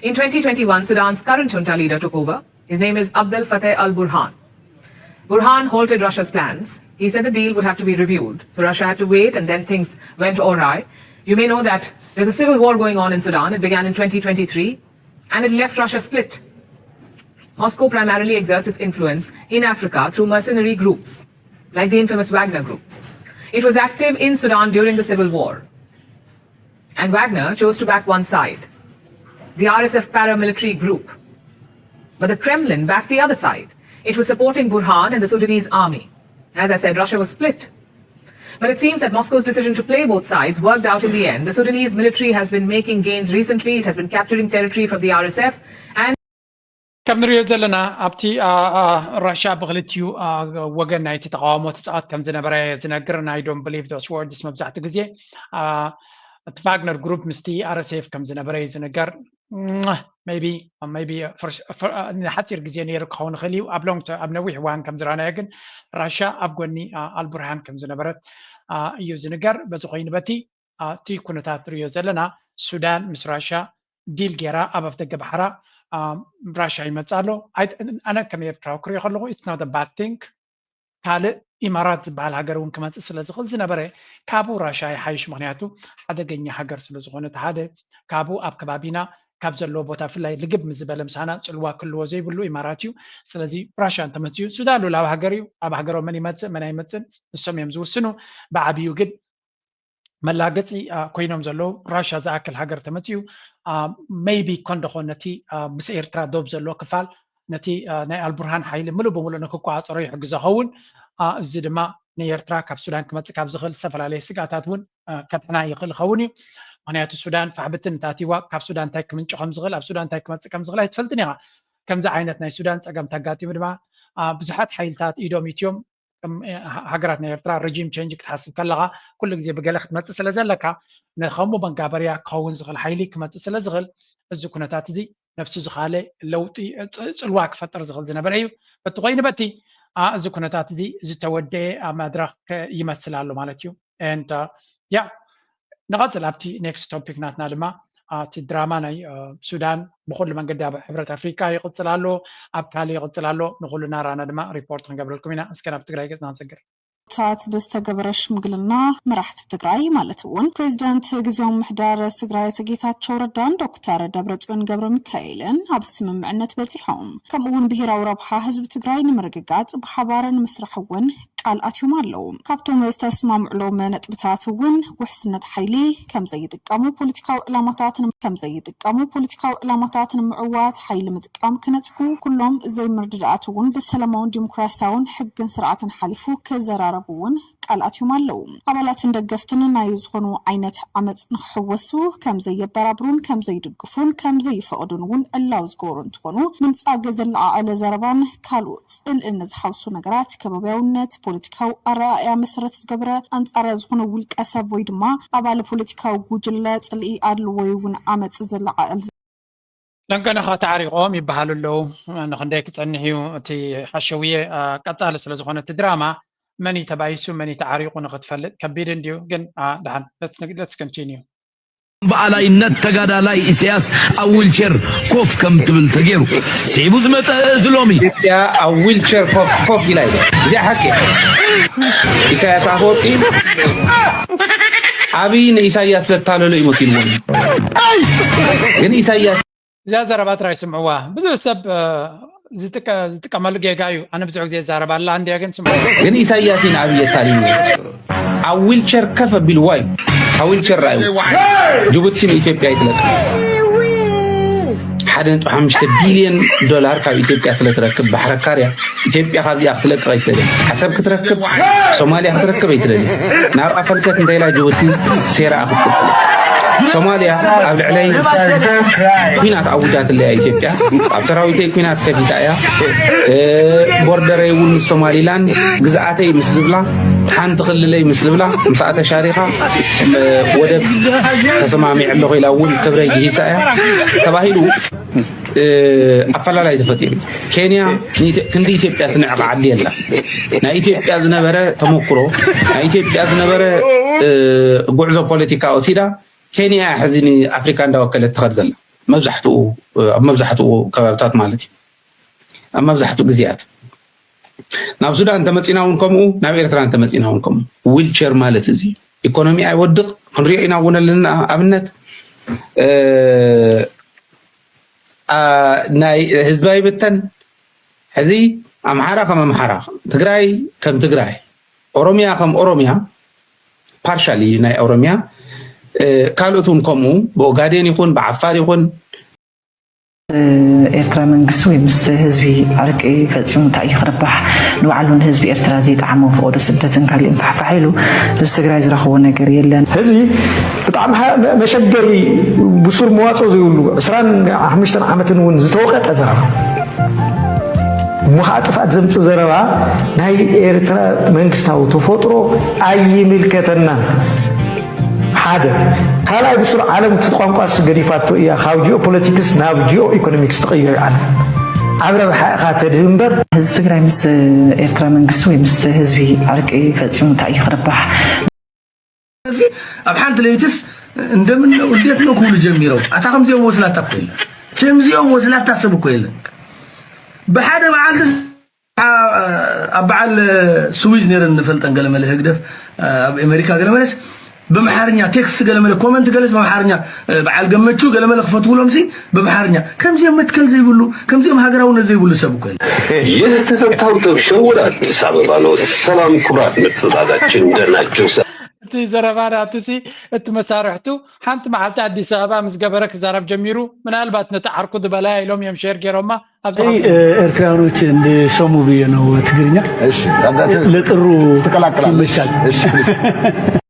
In twenty twenty-one, Sudan's current junta leader took over. His name is Abdel Fattah al-Burhan. Burhan halted Russia's plans. He said the deal would have to be reviewed. So Russia had to wait, and then things went awry. You may know that there's a civil war going on in Sudan. It began in twenty twenty-three, and it left Russia split. Moscow primarily exerts its influence in Africa through mercenary groups, like the infamous Wagner Group. It was active in Sudan during the civil war. And Wagner chose to back one side, the R S F paramilitary group. But the Kremlin backed the other side. It was supporting Burhan and the Sudanese army. As I said, Russia was split. But it seems that Moscow's decision to play both sides worked out in the end. The Sudanese military has been making gains recently. It has been capturing territory from the R S F. And ከም ንሪኦ ዘለና ኣብቲ ራሻ ብክልቲኡ ወገን ናይቲ ተቃውሞ ትፃወት ከም ዝነበረ ዝነግር። I don't believe those words። መብዛሕትኡ ግዜ እቲ ቫግነር ግሩፕ ምስቲ R S F ከም ዝነበረ እዩ ዝንገር። Maybe maybe ንሓፂር ግዜ ነይሩ ክኸውን ይኽእል እዩ። ኣብ ሎንግ ኣብ ነዊሕ እዋን ከም ዝረኣናዮ ግን ራሻ ኣብ ጎኒ ኣልቡርሃን ከም ዝነበረት እዩ ዝንገር። በዚ ኮይኑ በቲ እቲ ኩነታት ንሪኦ ዘለና ሱዳን ምስ ራሻ ዲል ጌራ ኣብ ኣፍደገ ባሕራ ራሻ ይመፅእ ኣሎ። ኣነ ከም ኤርትራዊ ክሪኦ ከለኹ it's not a bad thing። ካልእ ኢማራት ዝበሃል ሃገር እውን ክመፅእ ስለ ዝኽእል ዝነበረ ካብኡ ራሻ ይሓይሽ። ምክንያቱ ሓደገኛ ሃገር ስለ ዝኾነ እቲ ሓደ ካብኡ ኣብ ከባቢና ካብ ዘለዎ ቦታ ብፍላይ ልግብ ምስ ዝበለ ምሳና ፅልዋ ክልዎ ዘይብሉ ኢማራት እዩ። ስለዚ ራሻ እንተመፅኡ ሱዳን ሉላዊ ሃገር እዩ። ኣብ ሃገሮም መን ይመፅእ መን ኣይመፅእን ንሶም እዮም ዝውስኑ። ብዓብዩ ግን መላገፂ ኮይኖም ዘለዉ ራሻ ዝኣክል ሃገር ተመፅኡ maybe ኮን ደኾን ነቲ ምስ ኤርትራ ዶብ ዘሎ ክፋል ነቲ ናይ ኣልቡርሃን ሓይሊ ምሉእ ብምሉእ ንክቆፃፀሮ ይሕግዞ ኸውን። እዚ ድማ ንኤርትራ ካብ ሱዳን ክመፅእ ካብ ዝኽእል ዝተፈላለየ ስግኣታት እውን ከድሕና ይኽእል ይኸውን እዩ። ምክንያቱ ሱዳን ፋሕብትን እንታትዋ ካብ ሱዳን እንታይ ክምንጭ ከም ዝኽእል ኣብ ሱዳን እንታይ ክመፅእ ከም ዝኽእል ኣይትፈልጥን ኢኻ። ከምዚ ዓይነት ናይ ሱዳን ፀገም ተጋጢሙ ድማ ብዙሓት ሓይልታት ኢዶም ኢትዮም ሃገራት ናይ ኤርትራ regime change ክትሓስብ ከለኻ ኩሉ ግዜ ብገለ ክትመፅእ ስለ ዘለካ ንከምኡ መጋበርያ ክኸውን ዝኽእል ሓይሊ ክመፅእ ስለ ዝኽእል እዚ ኩነታት እዚ ነብሱ ዝኻለ ለውጢ ፅልዋ ክፈጥር ዝኽእል ዝነበረ እዩ። በቲ ኮይኑ በቲ እዚ ኩነታት እዚ ዝተወደአ መድረኽ ይመስል ኣሎ ማለት እዩ። And yeah, ንቐፅል ኣብቲ next topic ናትና ድማ፣ እቲ ድራማ ናይ ሱዳን ብኩሉ መንገዲ ኣብ ሕብረት ኣፍሪካ ይቕፅል ኣሎ፣ ኣብ ካሊ ይቕፅል ኣሎ። ንኩሉ እናረኣና ድማ ሪፖርት ክንገብረልኩም ኢና። እስከ ናብ ትግራይ ገፅና ንሰግር። ታት ብዝተገበረ ሽምግልና መራሕቲ ትግራይ ማለት እውን ፕሬዚዳንት ግዜያዊ ምምሕዳር ትግራይ ኣቶ ጌታቸው ረዳን ዶክተር ደብረፅዮን ገብረ ሚካኤልን ኣብ ስምምዕነት በፂሖም። ከምኡ እውን ብሄራዊ ረብሓ ህዝቢ ትግራይ ንምርግጋፅ ብሓባር ንምስራሕ እውን ቃል ኣትዮም ኣለዉ። ካብቶም ዝተስማምዕሎም ነጥብታት እውን ውሕስነት ሓይሊ ከምዘይጥቀሙ፣ ፖለቲካዊ ዕላማታት ከምዘይጥቀሙ፣ ፖለቲካዊ ዕላማታት ንምዕዋት ሓይሊ ምጥቃም ክነፅጉ፣ ኩሎም ዘይምርድዳኣት እውን ብሰላማውን ዲሞክራሲያውን ሕግን ስርዓትን ሓሊፉ ክዘራረቡ እውን ቃል ኣትዮም ኣለዉ። ኣባላትን ደገፍትን ናይ ዝኾኑ ዓይነት ዓመፅ ንክሕወሱ ከምዘየበራብሩን ከምዘይድግፉን ከምዘይፈቕዱን እውን ዕላዊ ዝገበሩ እንትኾኑ፣ ምንፃግ ዘለዓዓለ ዘረባን ካልኦት ፅልእን ዝሓውሱ ነገራት ከባብያውነት፣ ፖለቲካዊ ኣረኣእያ መሰረት ዝገበረ ኣንፃር ዝኾነ ውልቀ ሰብ ወይ ድማ ኣባል ፖለቲካዊ ጉጅለ ፅልኢ ኣድልዎ ወይ እውን ዓመፅ ዘለዓዕል ለንቀነኻ ተዓሪቖም ይበሃሉ ኣለዉ። ንክንደይ ክጸንሕ እዩ እቲ ሓሸውየ ቀጻሊ ስለ ዝኾነ እቲ ድራማ መን እዩ ተባኢሱ መን እዩ ተዓሪቑ ንክትፈልጥ ከቢድ እንድዩ። ግን ደሓን let's continue። በኣላይነት ተጋዳላይ ኢሳያስ ኣብ ዊልቸር ኮፍ ከም ትብል ተገይሩ ስዒቡ ዝመፀ እዚ ሎሚ። ኢትዮጵያ ኣብ ዊልቸር ኮፍ ኮፍ ኢላ ኢለ እዚኣ ሓቂ ኢሳያስ ኣፈወርቂ ኣብይ ንኢሳያስ ዘታለሎ እዩ መሲልዎም ግን ኢሳያስ እዚኣ ዘረባ ጥራይ ስምዕዋ። ብዙሕ ሰብ ዝጥቀመሉ ጌጋ እዩ። ኣነ ብዙሕ ግዜ ይዛረብ ኣላ እንድያ ግን ስምዕዋ። ግን ኢሳያስ እዩ ንኣብይ የታልልዎ። ኣብ ዊልቸር ከፍ ኣቢልዋ እዩ። ካብ ዊልቸር ርኣዩ። ጅቡቲ ንኢትዮጵያ ይትለቅ። ሓደ ነጥቢ ሓሙሽተ ቢልዮን ዶላር ካብ ኢትዮጵያ ስለ ትረክብ ባሕሪ ኣካርያ ኢትዮጵያ ካብዚኣ ክትለቅቕ ኣይትደልን። ዓሰብ ክትረክብ ሶማልያ ክትረክብ ኣይትደልን። ናብኣ ፈልከት እንተ ኢላ ጅቡቲ ሴራኣ ክትቅፅል። ሶማልያ ኣብ ልዕለይ ኲናት ኣውጃትለያ ኢትዮጵያ ኣብ ሰራዊተይ ኲናት ከፊታ እያ። ቦርደረይ እውን ምስ ሶማሊላንድ ግዝኣተይ ምስ ዝብላ ሓንቲ ክልለይ ምስ ዝብላ ምስኣ ተሻሪኻ ወደብ ተሰማሚዐ ኣለኹ ኢላ እውን ክብረይ ግሂሳ እያ ተባሂሉ ኣፈላላይ ተፈጢሩ። ኬንያ ክንዲ ኢትዮጵያ ትንዕቕ ዓዲ የላ። ናይ ኢትዮጵያ ዝነበረ ተመክሮ ናይ ኢትዮጵያ ዝነበረ ጉዕዞ ፖለቲካ ወሲዳ ኬንያ ሕዚ ንኣፍሪካ እንዳወከለት ትኸድ ዘላ መብዛሕትኡ ኣብ መብዛሕትኡ ከባብታት ማለት እዩ። ኣብ መብዛሕትኡ ግዜያት ናብ ሱዳን እንተመፂና እውን ከምኡ ናብ ኤርትራ እንተመፂና እውን ከምኡ ዊልቸር ማለት እዚ ኢኮኖሚ ኣይወድቕ ክንሪኦ ኢና እውን ኣለና ኣብነት ናይ ህዝቢ ኣይብተን ሕዚ ኣምሓራ ከም ኣምሓራ ትግራይ ከም ትግራይ ኦሮሚያ ከም ኦሮሚያ ፓርሻሊ ናይ ኦሮሚያ ካልኦት እውን ከምኡ ብኦጋዴን ይኹን ብዓፋር ይኹን ኤርትራ መንግስቲ ወይ ምስቲ ህዝቢ ዕርቂ ፈፂሙ እንታይ እዩ ክርባሕ ንባዕሉ ንህዝቢ ኤርትራ ዘይጠዓሞ ፈቐዶ ስደትን ካሊእን ፋሕፋሕ ኢሉ ህዝቢ ትግራይ ዝረኽቦ ነገር የለን። ህዝቢ ብጣዕሚ መሸገሪ ብሱር መዋፅኦ ዘይብሉ ዕስራን ሓሙሽተን ዓመትን እውን ዝተወቐጠ ዘረባ እሞ ከዓ ጥፍኣት ዘምፅእ ዘረባ ናይ ኤርትራ መንግስታዊ ተፈጥሮ ኣይምልከተናን ሓደ ካልኣይ ብሱር ዓለም እቲ ቋንቋ ስ ገዲፋቶ እያ ካብ ጂኦ ፖለቲክስ ናብ ጂኦ ኢኮኖሚክስ ትቕይር ዓለም ኣብ ረብሓ ኢኻ ተድህብ እምበር ህዝቢ ትግራይ ምስ ኤርትራ መንግስቲ ወይ ምስ ህዝቢ ዕርቂ ፈፂሙ እንታይ እዩ ክርባሕ እዚ ኣብ ሓንቲ ለይትስ እንደምን ውዴት ነው ክብሉ ጀሚሮም ኣታ ከምዚኦም ወስላታ እኮ የለን ከምዚኦም ወስላታ ሰብ እኮ የለን ብሓደ መዓልቲ ኣብ በዓል ስዊዝ ነይረን ንፈልጠን ገለመለ ህግደፍ ኣብ ኣሜሪካ ገለመለስ በምሓርኛ ቴክስት ገለመለ ኮመንት ገለስ በምሓርኛ በዓል ገመቹ ገለመለ ክፈትውሎም ሲ በምሓርኛ ከምዚኦም መትከል ዘይብሉ ከምዚኦም ሃገራውነት ዘይብሉ ሰብ እኮ ይህ ተፈታው ጥብሸው ወደ አዲስ አበባ ነው። ሰላም ክቡራት መጸዳዳችን እንደናቸው ሰ እቲ ዘረባ ናቱ ሲ እቲ መሳርሕቱ ሓንቲ መዓልቲ ኣዲስ ኣበባ ምስ ገበረ ክዛረብ ጀሚሩ ምናልባት ነቲ ዓርኩ ዝበላያ ኢሎም እዮም ሼር ገይሮማ ኣብዚ ኤርትራውያኖች እንዲሰሙ ብዬ ነው ትግርኛ እሺ አዳተ ለጥሩ ትቀላቀላለች ይመቻል። እሺ please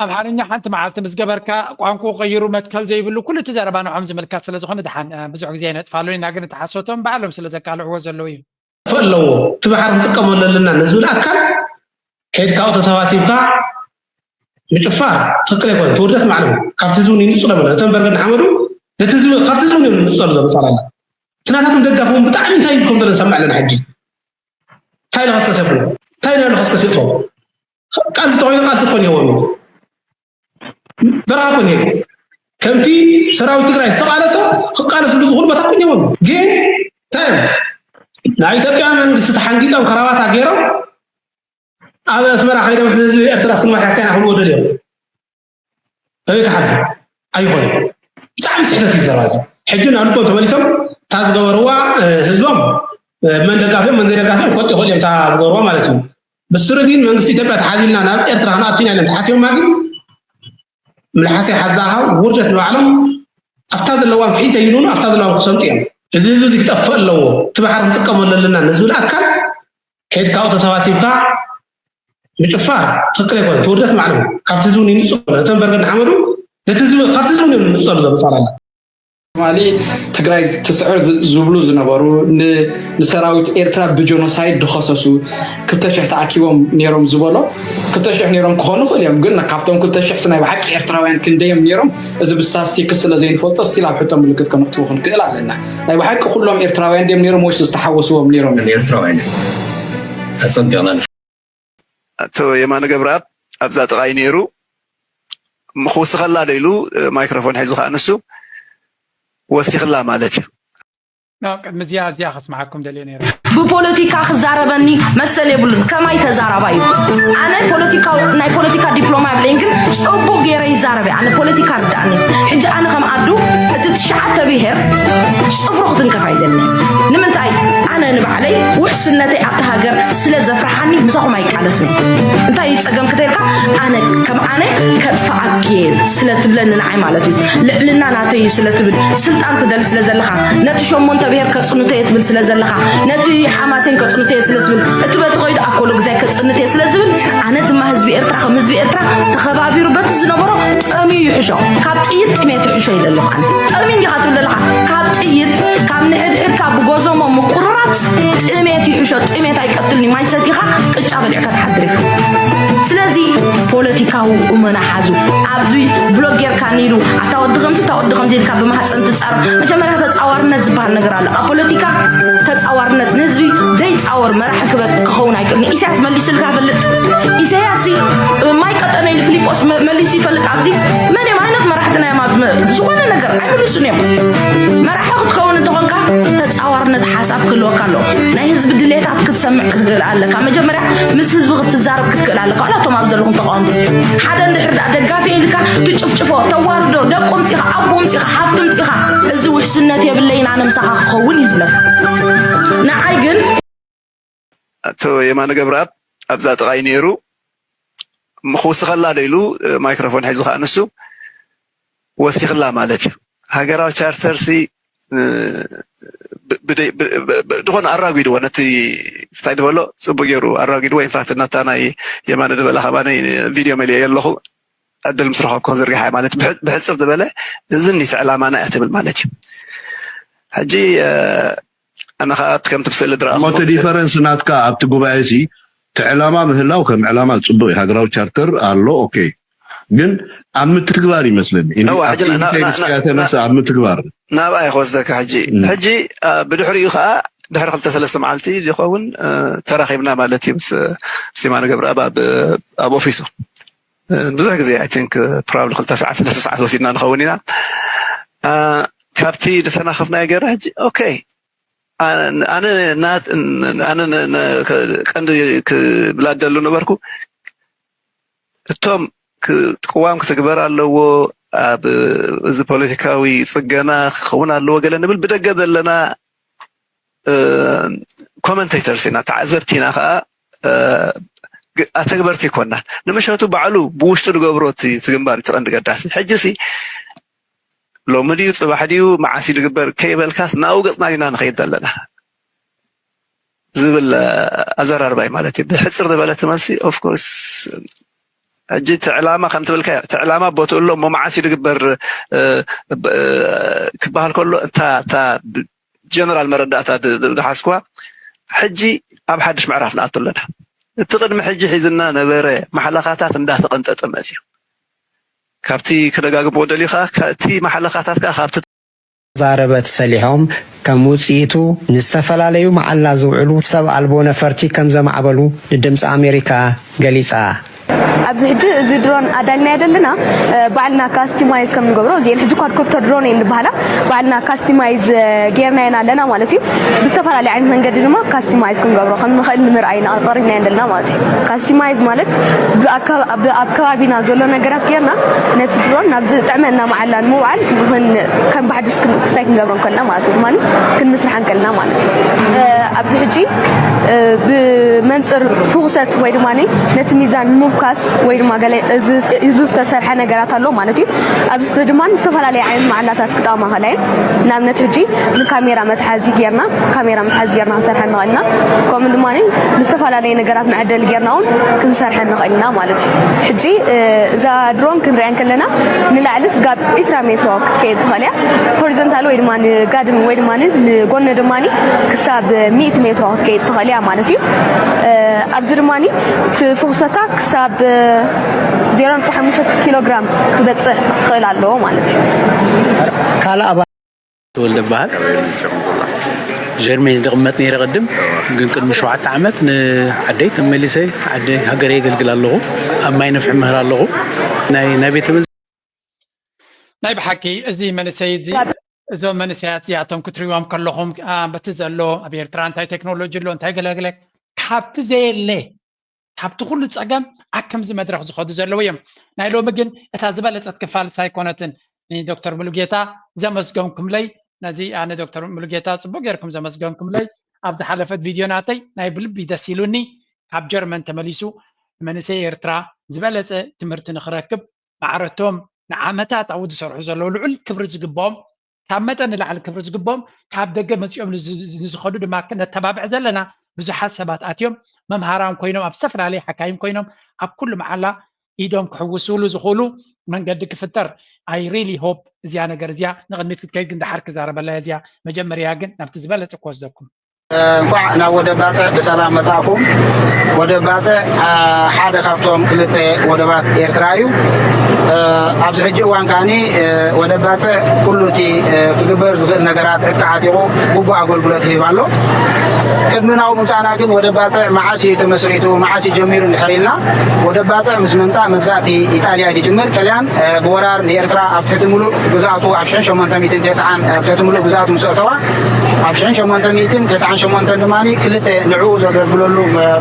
ኣምሓርኛ ሓንቲ መዓልቲ ምስ ገበርካ ቋንቋ ቀይሩ መትከል ዘይብሉ ኩሉ እቲ ዘረባ ንዖም ዝምልከት ስለ ዝኾነ ድሓን ብዙሕ ግዜ የነጥፋሉ ኢና ግን እቲ ሓሶቶም ባዕሎም ስለ ዘቃልዕዎ ዘለዉ እዩ ኣለዎ እቲ ባሕሪ ክንጥቀመሉ ኣለና ንዝብል ኣካል ከይድካ ኣብኡ ተሰባሲብካ ምጭፋር ትክክል ኣይኮነ እቲ ውርደት ማዕለሙ ካብቲ ህዝቢ እውን ይንፅሎ መለ እቶም በርገድ ንሓመዱ ነቲ ህዝቢ ካብቲ ህዝቢ እውን እዮም ንፅሉ ዘሎ ፃላላ እቲ ናታቶም ደጋፊ እውን ብጣዕሚ እንታይ ይብልኩም ዘሎ ንሰምዕ ኣለና ሕጂ እንታይ ኢሉ ከስከስ የብሎ እንታይ ኢና ኢሉ ከስከስ ይእትዎም ቃልሲ ተኮይኑ ቃልሲ ኮን ይኸውን በረኻ ኮን ይሄ ከምቲ ሰራዊት ትግራይ ዝተቃለሰ ክቃለስሉ ዝኽእሉ ቦታ ኮን ይኸውን ግን ታይም ናይ ኢትዮጵያ መንግስቲ ተሓንጊጦም ከራባታ ገይሮም ኣብ ኣስመራ ከይዶም ህዝቢ ኤርትራ እስክንመርሓካ ኢና ክብልዎ ደልዮም ኣበይ ክሓልፉ ኣይኾነ ብጣዕሚ ስሕተት እዩ ዘረባ እዚ ሕጂ ናብ ልቦም ተመሊሶም እታ ዝገበርዋ ህዝቦም መን ደጋፊኦም መን ዘይደጋፊኦም ክፈልጡ ይኽእሉ እዮም እታ ዝገበርዋ ማለት እዩ ብስሩ ግን መንግስቲ ኢትዮጵያ ተሓዚልና ናብ ኤርትራ ክንኣቱ ኢና ኢሎም ተሓሲቦማ ግን ምልሓሰይ ሓዛኻ ውርደት ንባዕሎም ኣብታ ዘለዋም ፍሒተ ይብሉን ኣብታ ዘለዋም ክሰምጡ እዮም እዚ ህዝቢ እዚ ክጠፍእ ኣለዎ እቲ ባሕሪ ክንጥቀመሉ ኣለና ንዝብል ኣካል ከይድካ ኣብኡ ተሰባሲብካ ምጭፋር ትክክል ኣይኮነ እቲ ውርደት ንባዕሎም ካብቲ ህዝቢ ይንፅሎ ነቶም በርገድ ንሓመዱ ነቲ ህዝቢ ካብቲ ህዝቢ እዮም ንፅሉ ዘምፃሉ ኣላ ትማሊ ትግራይ ትስዕር ዝብሉ ዝነበሩ ንሰራዊት ኤርትራ ብጀኖሳይድ ድኸሰሱ ክልተ ሽሕ ተኣኪቦም ነይሮም ዝበሎ ክልተ ሽሕ ነይሮም ክኾኑ ይኽእሉ እዮም ግን ካብቶም ክልተ ሽሕ ናይ ብሓቂ ኤርትራውያን ክንደዮም ነይሮም እዚ ብስታስቲክስ ስለ ዘይንፈልጦ ስቲል ኣብ ሕቶ ምልክት ከነእትዎ ክንክእል ኣለና ናይ ብሓቂ ኩሎም ኤርትራውያን ድዮም ነይሮም ወይስ ዝተሓወስዎም ነይሮም ኤርትራውያን ኣፀቢቕና ኣቶ የማነ ገብረኣብ ኣብዛ ጥቓይ ነይሩ ክውስኸላ ዶ ኢሉ ማይክሮፎን ሒዙ ከዓ ንሱ ወሲኽላ ማለት እዩ። ቅድሚ እዚኣ እዚኣ ከስምዓኩም ደልየ ነይረ። ብፖለቲካ ክዛረበኒ መሰል የብሉን ከማይ ተዛራባይ እዩ ኣነ ፖለቲካዊ ናይ ፖለቲካ ዲፕሎማ የብለይን ግን ፅቡቅ ገይረ ይዛረብ እየ ኣነ ፖለቲካ ርድኣኒ ሕጂ ኣነ ከም ኣዱ እቲ ትሽዓተ ብሄር ፅፍሩ ክትንከፍ ኣይደልን ንምንታይ ኣነ ንባዕለይ ውሕስነተይ ኣብታ ሃገር ስለ ዘፍርሓኒ ምሳኹም ኣይቃለስን እንታይ እዩ ፀገም ክተልካ ኣነ ከም ኣነ ከጥፍኣኪ እየ ስለ ትብለኒ ንዓይ ማለት እዩ ልዕልና ናተይ እዩ ስለ ትብል ስልጣን ትደሊ ስለ ዘለኻ ነቲ ሸሞንተ ብሄር ከፅንቶ እየ ትብል ስለ ዘለኻ ነቲ ሓማሴን ከፅንቶ እየ ስለ ትብል እቲ በቲ ከይዱ ኣብ ኮሎ ግዛይ ከፅንት እየ ስለ ዝብል ኣነ ድማ ህዝቢ ኤርትራ ከም ህዝቢ ኤርትራ ተኸባቢሩ በቲ ዝነበሮ ጠምዩ ይሕሾ ካብ ጥይት ጥሜት ይሕሾ ኢለ ኣለኹ ኣነ ጠምዩ እንዲኻ ትብል ዘለኻ ካብ ጥይት ካብ ንሕድሕድካ ብጎዞሞ ምቁርራፅ ጥሜት ይሕሾ ጥሜት ኣይቀትልን እዩ ማይ ሰቲኻ ቅጫ በሊዕካ ትሓድር ኢኻ ስለዚ ፖለቲካዊ ቁመና ሓዙ ኣብዚ ብሎግ ጌርካኒ ኢሉ ኣታ ወዲ ከምዚ እታ ወዲ ከምዚ ኢልካ ብማህፀን ትፃረፍ መጀመርያ ተፃዋርነት ዝበሃል ነገር ኣሎ ኣብ ፖለቲካ ተፃዋርነት ንህዝቢ ዘይፃወር መራሒ ክበ ክኸውን ኣይክእልን ኢሳያስ መሊስልካ ፈልጥ ኢሳያስ ማይ ቀጠነ ኢሉ ፊሊጶስ መሊሱ ይፈልጥ ኣብዚ መን እዮም ዓይነት መራሕትና እዮም ኣብ ዝኾነ ነገር ኣይምልሱን እዮም መራሒ ክትከውን እንተኾንካ ተፃዋርነት ሓሳብ ክህልወካ ኣለዎ ናይ ህዝቢ ድሌታት ክትሰምዕ ክትክእል ኣለካ መጀመርያ ምስ ህዝቢ ክትዛረብ ክትክእል ኣለካ ዋላ እቶም ኣብ ዘለኹም ተቃወምቲ ሓደ እንድሕር ደኣ ደጋፊ ኢልካ ትጭፍጭፎ ተዋርዶ ደቁ ምፂኻ ኣቦ ምፂኻ ሓፍቱ ምፂኻ እዚ ውሕስነት የብለይን ኣነ ምሳኻ ክኸውን እዩ ዝብለካ ንዓይ ግን ኣቶ የማነ ገብረኣብ ኣብዛ ጥቓይ ነይሩ ክውስኸላ ዶ ኢሉ ማይክሮፎን ሒዙ ከዓ ንሱ ወሲኽላ ማለት እዩ ሃገራዊ ቻርተር ሲ ዝኾነ ኣራጒድዎ ነቲ ስታይ ዝበሎ ፅቡቅ ገይሩ ኣራጒድዎ ኢንፋክት ናታ ናይ የማነ ዝበላ ከማነይ ቪድዮ መሊአ ኣለኹ ዕድል ምስ ረኸብኩ ክዝርግሓ ማለት ብሕፅር ዝበለ እዝኒ እቲ ዕላማና እያ ትብል ማለት እዩ ሕጂ ኣነ ከዓ ከምቲ ብስእሊ ድረኣኹ እሞ እቲ ዲፈረንስ ናትካ ኣብቲ ጉባኤ ሲ እቲ ዕላማ ምህላው ከም ዕላማ ፅቡቅ እዩ ሃገራዊ ቻርተር ኣሎ ኦኬ ግን ኣብ ምትግባር ይመስለኒ እዋ፣ ሕጂ ና- ና- ና- ና- ኢንቴንስ ና- ከያተነስ ኣብ ምትግባር ናብኣ እየ ክወስደካ ሕጂ ሕጂ አ፣ ብድሕሪኡ ከዓ ድሕሪ ክልተ ሰለስተ መዓልቲ ዝኸውን እ፣ ተራኺብና ማለት እዩ ምስ ምስ የማነ ገብረኣብ ኣብ ኣብ ኦፊሱ እ፣ ብዙሕ ግዜ ኣይ ቲንክ ፕሮባብሊ ክልተ ሰዓት ሰለስተ ሰዓት ወሲድና ንኸውን ኢና እ፣ ካብቲ ዝተናኸፍናዮ ገይረ ሕጂ ኦኬ ኣነ ኣነ ናት- ኣነ ነ- ነ- ከ- ቀንዲ ክብላ ደሉ ነበርኩ እቶም ክ- ቅዋም ክትግበር ኣለዎ ኣብ እዚ ፖለቲካዊ ፅገና ክኸውን ኣለዎ ገለ ንብል ብደገ ዘለና እ፣ ኮመንቴተርስ ኢና ተዓዘብቲ ኢና ከዓ እ፣ ግ- ኣተግበርቲ ይኮና ንምሸቱ ባዕሉ ብውሽጡ ዝገብሮ እቲ እቲ ግንባር እዩ እቲ ቀንዲ ገዳሲ ሕጂ ሲ ሎሚ ድዩ ፅባሕ ድዩ መዓስ እዩ ዝግበር ከይበልካስ ናብኡ ገፅና ዲና ንኸይድ ዘለና ዝብል ኣዘራርባይ ማለት እዩ ብሕፅር ዝበለት መልሲ ኦፍኮርስ ሕጂ እቲ ዕላማ ከም ትብልካ እቲ ዕላማ ቦትኡ ኣሎ እሞ መዓስ እዩ ዝግበር ክበሃል ከሎ እታ እታ ጀነራል መረዳእታ ዝሓዝኩዋ ሕጂ ኣብ ሓድሽ ምዕራፍ ንኣቱ ኣለና እቲ ቅድሚ ሕጂ ሒዝና ነበረ ማሕለኻታት እንዳተቐንጠጠ መፅዩ ካብቲ ክደጋግሞ ደልዩ ከዓ እቲ ማሕለኻታት ከዓ ካብቲ ተዛረበት ሰሊሖም ከም ውፅኢቱ ንዝተፈላለዩ መዓላ ዝውዕሉ ሰብ ኣልቦ ነፈርቲ ከም ዘማዕበሉ ንድምፂ ኣሜሪካ ገሊፃ። ኣብዚ ሕጂ እዚ ድሮን ኣዳልናዮ ዘለና ባዕልና ካስቲማይዝ ከም ንገብሮ፣ እዚኤን ሕጂ ኳድኮፕተር ድሮን እየን ዝበሃላ። ባዕልና ካስቲማይዝ ጌርናየን ኣለና ማለት እዩ። ብዝተፈላለየ ዓይነት መንገዲ ድማ ካስቲማይዝ ክንገብሮ ከም ንኽእል ንምርኣይ ኢና ቀሪብናየን ዘለና ማለት እዩ። ካስቲማይዝ ማለት ብኣከ- ብ- ኣብ ከባቢና ዘሎ ነገራት ጌርና ነቲ ድሮን ናብ ዝጥዕመና መዓላ ንምውዓል ንኽን ከም ብሓድሽ ክን- ክስታይ ክንገብሮ እንከልና ማለት እዩ ድማ ክንምስርሓ እንከልና ማለት እዩ። ኣብዚ ሕጂ ብመንፅር ፍኹሰት ወይ ድማ ነቲ ሚዛን ምብካስ ወይ ድማ ገለ እዚ ኢሉ ዝተሰርሐ ነገራት ኣሎ ማለት እዩ። ኣብዚ ድማ ዝተፈላለየ ዓይነት መዓላታት ክጠቕማ ከላየን ንኣብነት ሕጂ ንካሜራ መትሓዚ ጌርና ካሜራ መትሓዚ ጌርና ክንሰርሐ ንኽእል ኢና። ከምኡ ድማ ንዝተፈላለየ ነገራት መዐደሊ ጌርና እውን ክንሰርሐ ንኽእል ኢና ማለት እዩ። ሕጂ እዛ ድሮን ክንሪኣ እንከለና ንላዕሊ ስጋብ ዒስራ ሜትሮ ክትከይድ ትኽእል እያ። ሆሪዞንታል ወይ ድማ ንጋድም ወይ ድማ ንጎኒ ድማ ክሳብ ሚእቲ ሜትሮ ክትከይድ ትኽእል እያ ማለት እዩ። ኣብዚ ድማ እቲ ፍኹሰታ ክሳብ ዜሮ ነጥቢ ሓሙሽተ ኪሎ ግራም ክበፅሕ ክኽእል ኣለዎ ማለት እዩ። ካልእ ኣባ ተወልደ በሃል። ጀርመን ድቕመጥ ነይረ ቅድም፣ ግን ቅድሚ ሸውዓተ ዓመት ንዓደይ ተመሊሰ ዓደ ሃገረ የገልግል ኣለኹ። ኣብ ማይ ነፍሒ ምህር ኣለኹ። ናይ ናይ ቤተ ናይ ብሓቂ እዚ መንእሰይ እዚ እዞም መንእሰያት እዚኣቶም ክትሪዎም ከለኹም በቲ ዘሎ ኣብ ኤርትራ እንታይ ቴክኖሎጂ ኣሎ እንታይ ገለገለ ካብቲ ዘየለ ካብቲ ኩሉ ጸገም ኣብ ከምዚ መድረኽ ዝኸዱ ዘለዉ እዮም። ናይ ሎሚ ግን እታ ዝበለጸት ክፋል ሳይኮነትን ንዶክተር ሙሉጌታ ዘመስገንኩምለይ ነዚ ኣነ ዶክተር ሙሉጌታ ጽቡቅ ጌርኩም ዘመስገንኩምለይ ኣብ ዝሓለፈት ቪድዮ ናተይ ናይ ብልቢ ደስ ኢሉኒ ካብ ጀርመን ተመሊሱ መንእሰይ ኤርትራ ዝበለጸ ትምህርቲ ንክረክብ ማዕረቶም ንዓመታት ኣብኡ ዝሰርሑ ዘለዉ ልዑል ክብሪ ዝግብኦም ካብ መጠን ንላዕሊ ክብሪ ዝግብኦም ካብ ደገ መፂኦም ንዝኸዱ ድማ ነተባብዕ ዘለና ብዙሓት ሰባት ኣትዮም መምሃራን ኮይኖም ኣብ ዝተፈላለየ ሓካይም ኮይኖም ኣብ ኩሉ መዓላ ኢዶም ክሕውስሉ ዝኽእሉ መንገዲ ክፍጠር I really hope እዚኣ ነገር እዚኣ ንቕድሚት ክትከይድ ግን ደሓር ክዛረበላ እዚኣ መጀመርያ ግን ናብቲ ዝበለፀ ክወስደኩም እንኳዕ ናብ ወደብ ባፅዕ ብሰላም መፃእኩም። ወደብ ባፅዕ ሓደ ካብቶም ክልተ ወደባት ኤርትራ እዩ። ኣብዚ ሕጂ እዋን ከዓኒ ወደብ ባፅዕ ኩሉ እቲ ክግበር ዝኽእል ነገራት ዕጥቂ ዓጢቑ ግቡእ ኣገልግሎት ይህብ ኣሎ። ቅድሚ ናብኡ ምምፃእና ግን ወደብ ባፅዕ መዓስ እዩ ተመስሪቱ፣ መዓስ እዩ ጀሚሩ እንድሕር ኢልና፣ ወደብ ባፅዕ ምስ ምምፃእ መግዛእቲ ኢጣልያ እዩ ዝጅምር። ጥልያን ብወራር ንኤርትራ ኣብ ትሕቲ ሙሉእ ግዝኣቱ ኣብ ሽሕን ሸሞንተ ሚእትን ተስዓን ኣብ ትሕቲ ሙሉእ ግዝኣቱ ምስ ኣእተዋ ኣብ ሽሕን ሸሞንተ ሚእትን ተስዓን ሸሞንተን ድማ ክልተ ንዕኡ ዘገልግለሉ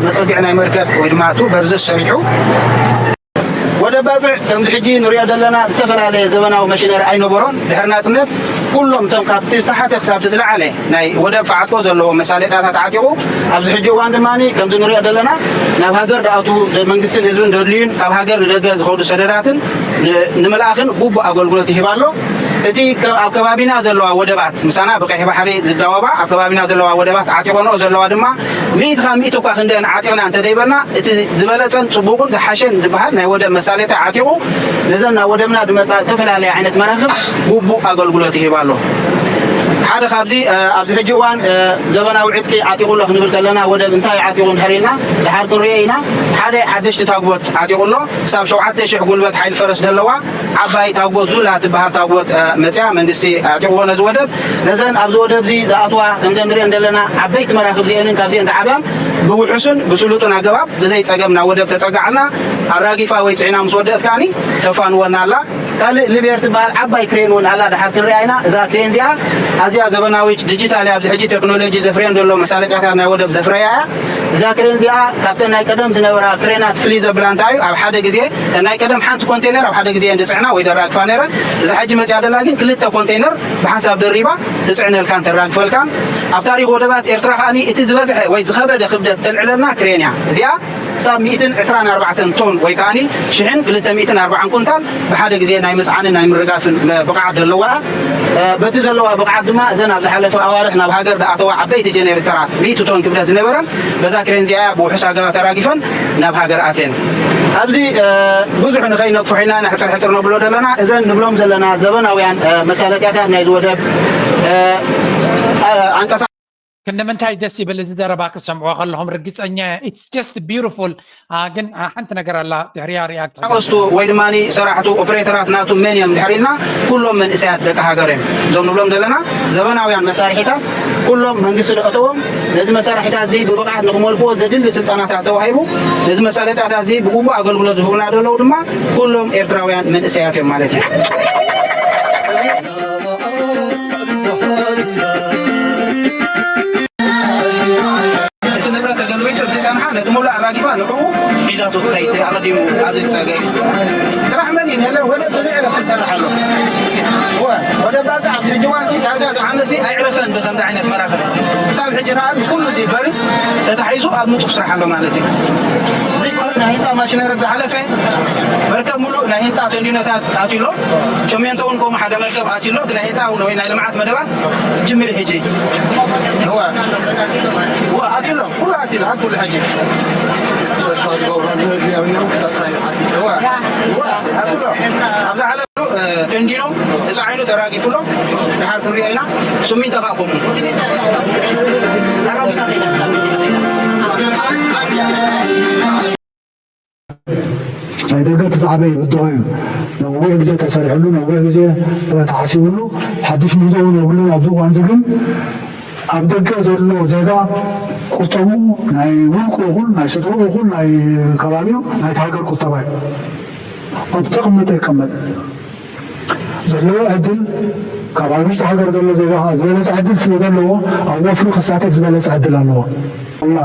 መፀግዒ ናይ መርከብ ወይ ድማ ቱ በርዝስ ሰሪሑ ወደብ ባፅዕ ከምዚ ሕጂ ንሪኦ ዘለና ዝተፈላለየ ዘበናዊ መሽነሪ ኣይነበሮን። ድሕሪ ናፅነት ኩሎም እቶም ካብቲ ዝተሓተ ክሳብ ዝለዓለ ናይ ወደብ ክዓጥቆ ዘለዎ መሳለጥያታት ዓጢቑ ኣብዚ ሕጂ እዋን ድማ ከምዚ ንሪኦ ዘለና ናብ ሃገር ድኣቱ መንግስትን ህዝብን ዘድልዩን ካብ ሃገር ንደገ ዝኸዱ ሰደዳትን ንምልኣኽን ግቡእ ኣገልግሎት ይህብ ኣሎ። እቲ ኣብ ከባቢና ዘለዋ ወደባት ምሳና ብቀይሕ ባሕሪ ዝዳወባ ኣብ ከባቢና ዘለዋ ወደባት ዓጢቆንኦ ዘለዋ ድማ ሚእቲ ካብ ሚእቲ እኳ ክንደን ዓጢቕና እንተደይበልና እቲ ዝበለፀን ፅቡቕን ዝሓሸን ዝበሃል ናይ ወደብ መሳለጥያ ዓጢቑ ነዘን ናብ ወደብና ዝመፃ ዝተፈላለየ ዓይነት መራኽብ ግቡእ ኣገልግሎት ይህብ ኣሎ። ሓደ ካብዚ ኣብዚ ሕጂ እዋን ዘበናዊ ዕጥቂ ዓጢቑ ኣሎ ክንብል ከለና ወደብ እንታይ ዓጢቑ እንድሕር ኢልና ድሓር ክንሪኦ ኢና። ሓደ ሓደሽቲ ታጉቦት ዓጢቑ ኣሎ። ክሳብ ሸውዓተ ሽሕ ጉልበት ሓይሊ ፈረስ ዘለዋ ዓባይ ታጎት ዙላ ትበሃል ታጎት መፅያ መንግስቲ ኣዕጢቕዎ ነዚ ወደብ። ነዘን ኣብዚ ወደብ እዚ ዝኣትዋ ከምዘን ንሪአን ዘለና ዓበይቲ መራኽብ እዚአንን ካብዚአን ዝዓብያን ብውሑስን ብስሉጥን ኣገባብ ብዘይ ፀገም ናብ ወደብ ተፀጋዕልና ኣራጊፋ ወይ ፅዒና ምስ ወደአት ከዓኒ ተፋንወና ኣላ። ካልእ ሊቤር ትበሃል ዓባይ ክሬን እውን ኣላ ድሓር ክንሪኣ ኢና። እዛ ክሬን እዚኣ ኣዝያ ዘበናዊት ዲጂታል እያ። ኣብዚ ሕጂ ቴክኖሎጂ ዘፍርየን ዘሎ መሳለጥያታት ናይ ወደብ ዘፍረያ እያ። እዛ ክሬን እዚኣ ካብተን ናይ ቀደም ዝነበራ ክሬናት ፍልይ ዘብላ እንታይ እዩ? ኣብ ሓደ ግዜ እተን ናይ ቀደም ሓንቲ ኮንቴነር ኣብ ሓደ ግዜ እየን ዝፅዕና ወይ ደራግፋ ነይረን። እዛ ሕጂ መፅያ ደላ ግን ክልተ ኮንቴነር ብሓንሳብ ደሪባ ትፅዕነልካን ተራግፈልካን። ኣብ ታሪክ ወደባት ኤርትራ ከዓኒ እቲ ዝበዝሐ ወይ ዝኸበደ ክብደት ተልዕለልና ክሬን እያ። እዚኣ ክሳብ ሚእትን ዕስራን ኣርባዕተን ቶን ወይ ከዓኒ ሽሕን ክልተ ሚእትን ኣርባዓን ኩንታል ብሓደ ግዜ ናይ ምፅዓንን ናይ ምርጋፍን ብቕዓት ዘለዋ እያ። በቲ ዘለዋ ብቕዓት ድማ እዘን ኣብ ዝሓለፈ ኣዋርሕ ናብ ሃገር ዝኣተዋ ዓበይቲ ጀኔሬተራት ሚእቲ ቶን ክብደት ዝነበረን በዛ ክሬን እዚኣ እያ ብውሑስ ኣገባብ ተራጊፈን ናብ ሃገር ኣትየን። ኣብዚ ብዙሕ ንኸይነግፍሖ ኢልና ንሕፅር ሕፅር ነብሎ ዘለና እዘን ንብሎም ዘለና ዘበናውያን መሳለጥያታት ናይዚ ወደብ ኣንቀሳ ክንዲ ምንታይ ደስ ይብል እዚ ዘረባ ክሰምዕዎ ከለኹም፣ ርግጸኛ እየ። It's just beautiful። ግን ሓንቲ ነገር ኣላ፣ ድሕሪያ ሪኣክት ሓወስቱ ወይ ድማ ሰራሕቱ ኦፕሬተራት ናቱ መን እዮም ድሕር ኢልና፣ ኩሎም መንእሰያት ደቂ ሃገር እዮም። እዞም ንብሎም ዘለና ዘበናውያን መሳርሒታት ኩሎም መንግስቲ ደእተዎም፣ ነዚ መሳርሒታት እዚ ብብቕዓት ንክመልክዎ ዘድሊ ስልጠናታት ተዋሂቡ፣ ነዚ መሳለጥያታት እዚ ብግቡእ ኣገልግሎት ዝህቡና ዘለዉ ድማ ኩሎም ኤርትራውያን መንእሰያት እዮም ማለት እዩ። እቲ ንብረት ተገልቢጡ እቲ ጸንሓ ነቲ ሙሉእ ኣራጊፋ ንዕኡ ሒዛቶ ትኸይድ ኣቐዲሙ ኣብዚ ዝጸገ ስራሕ መን እዩ ነለ ወደ ብዙሕ ዕረፍቲ ይሰርሕ ኣሎ። እወ፣ ወደ ባጽዕ ኣብዚ ሕጂ እዋን ሲ ዳርጋ እዚ ዓመት እዚ ኣይዕረፈን ብከምዚ ዓይነት መራኽብ። ክሳብ ሕጂ ከኣ ኩሉ እዚ በርስ ተታሒዙ ኣብ ንጡፍ ስራሕ ኣሎ ማለት እዩ። እዚ ናይ ህንፃ ማሽነሪ ዝሓለፈ መርከብ ሙሉእ ናይ ህንፃ ተንዲኖታት ኣትዩ ኣሎ። ሸሜንቶ እውን ከምኡ ሓደ መርከብ ኣትዩ ኣሎ። እቲ ናይ ህንፃ እውን ወይ ናይ ልምዓት መደባት ጅምር ሕጂ እዋ እዋ ኣትሎ ኩሉ ኣትሎ ኣትሎ ሕጂ እዋ እዋ ኣትሎ ኣብዛ ዓለም ተንዲኖም ተፃዒኑ ተራጊፉ ኣሎ። ድሓር ክንሪኦ ኢና። ስሚንቶ ከዓ ከምኡ ናይ ደገ እቲ ዝዓበየ ብድሆ እዩ። ነዊሕ ግዜ ተሰሪሕሉ፣ ነዊሕ ግዜ ተሓሲብሉ፣ ሓድሽ ምህዞ እውን የብሉን። ኣብዚ እዋን እዚ ግን ኣብ ደገ ዘሎ ዜጋ ቁጠቡ ናይ ውልቁ ይኹን ናይ ስድርኡ ይኹን ናይ ከባቢኡ ናይቲ ሃገር ቁጠባ እዩ። ኣብ ተቐመጠ ይቀመጥ። ዘለዎ ዕድል ካብ ኣብ ውሽጢ ሃገር ዘሎ ዜጋ ዝበለፀ ዕድል ስለ ዘለዎ ኣብ ወፍሪ ክሳተፍ ዝበለፀ ዕድል ኣለዎ። እና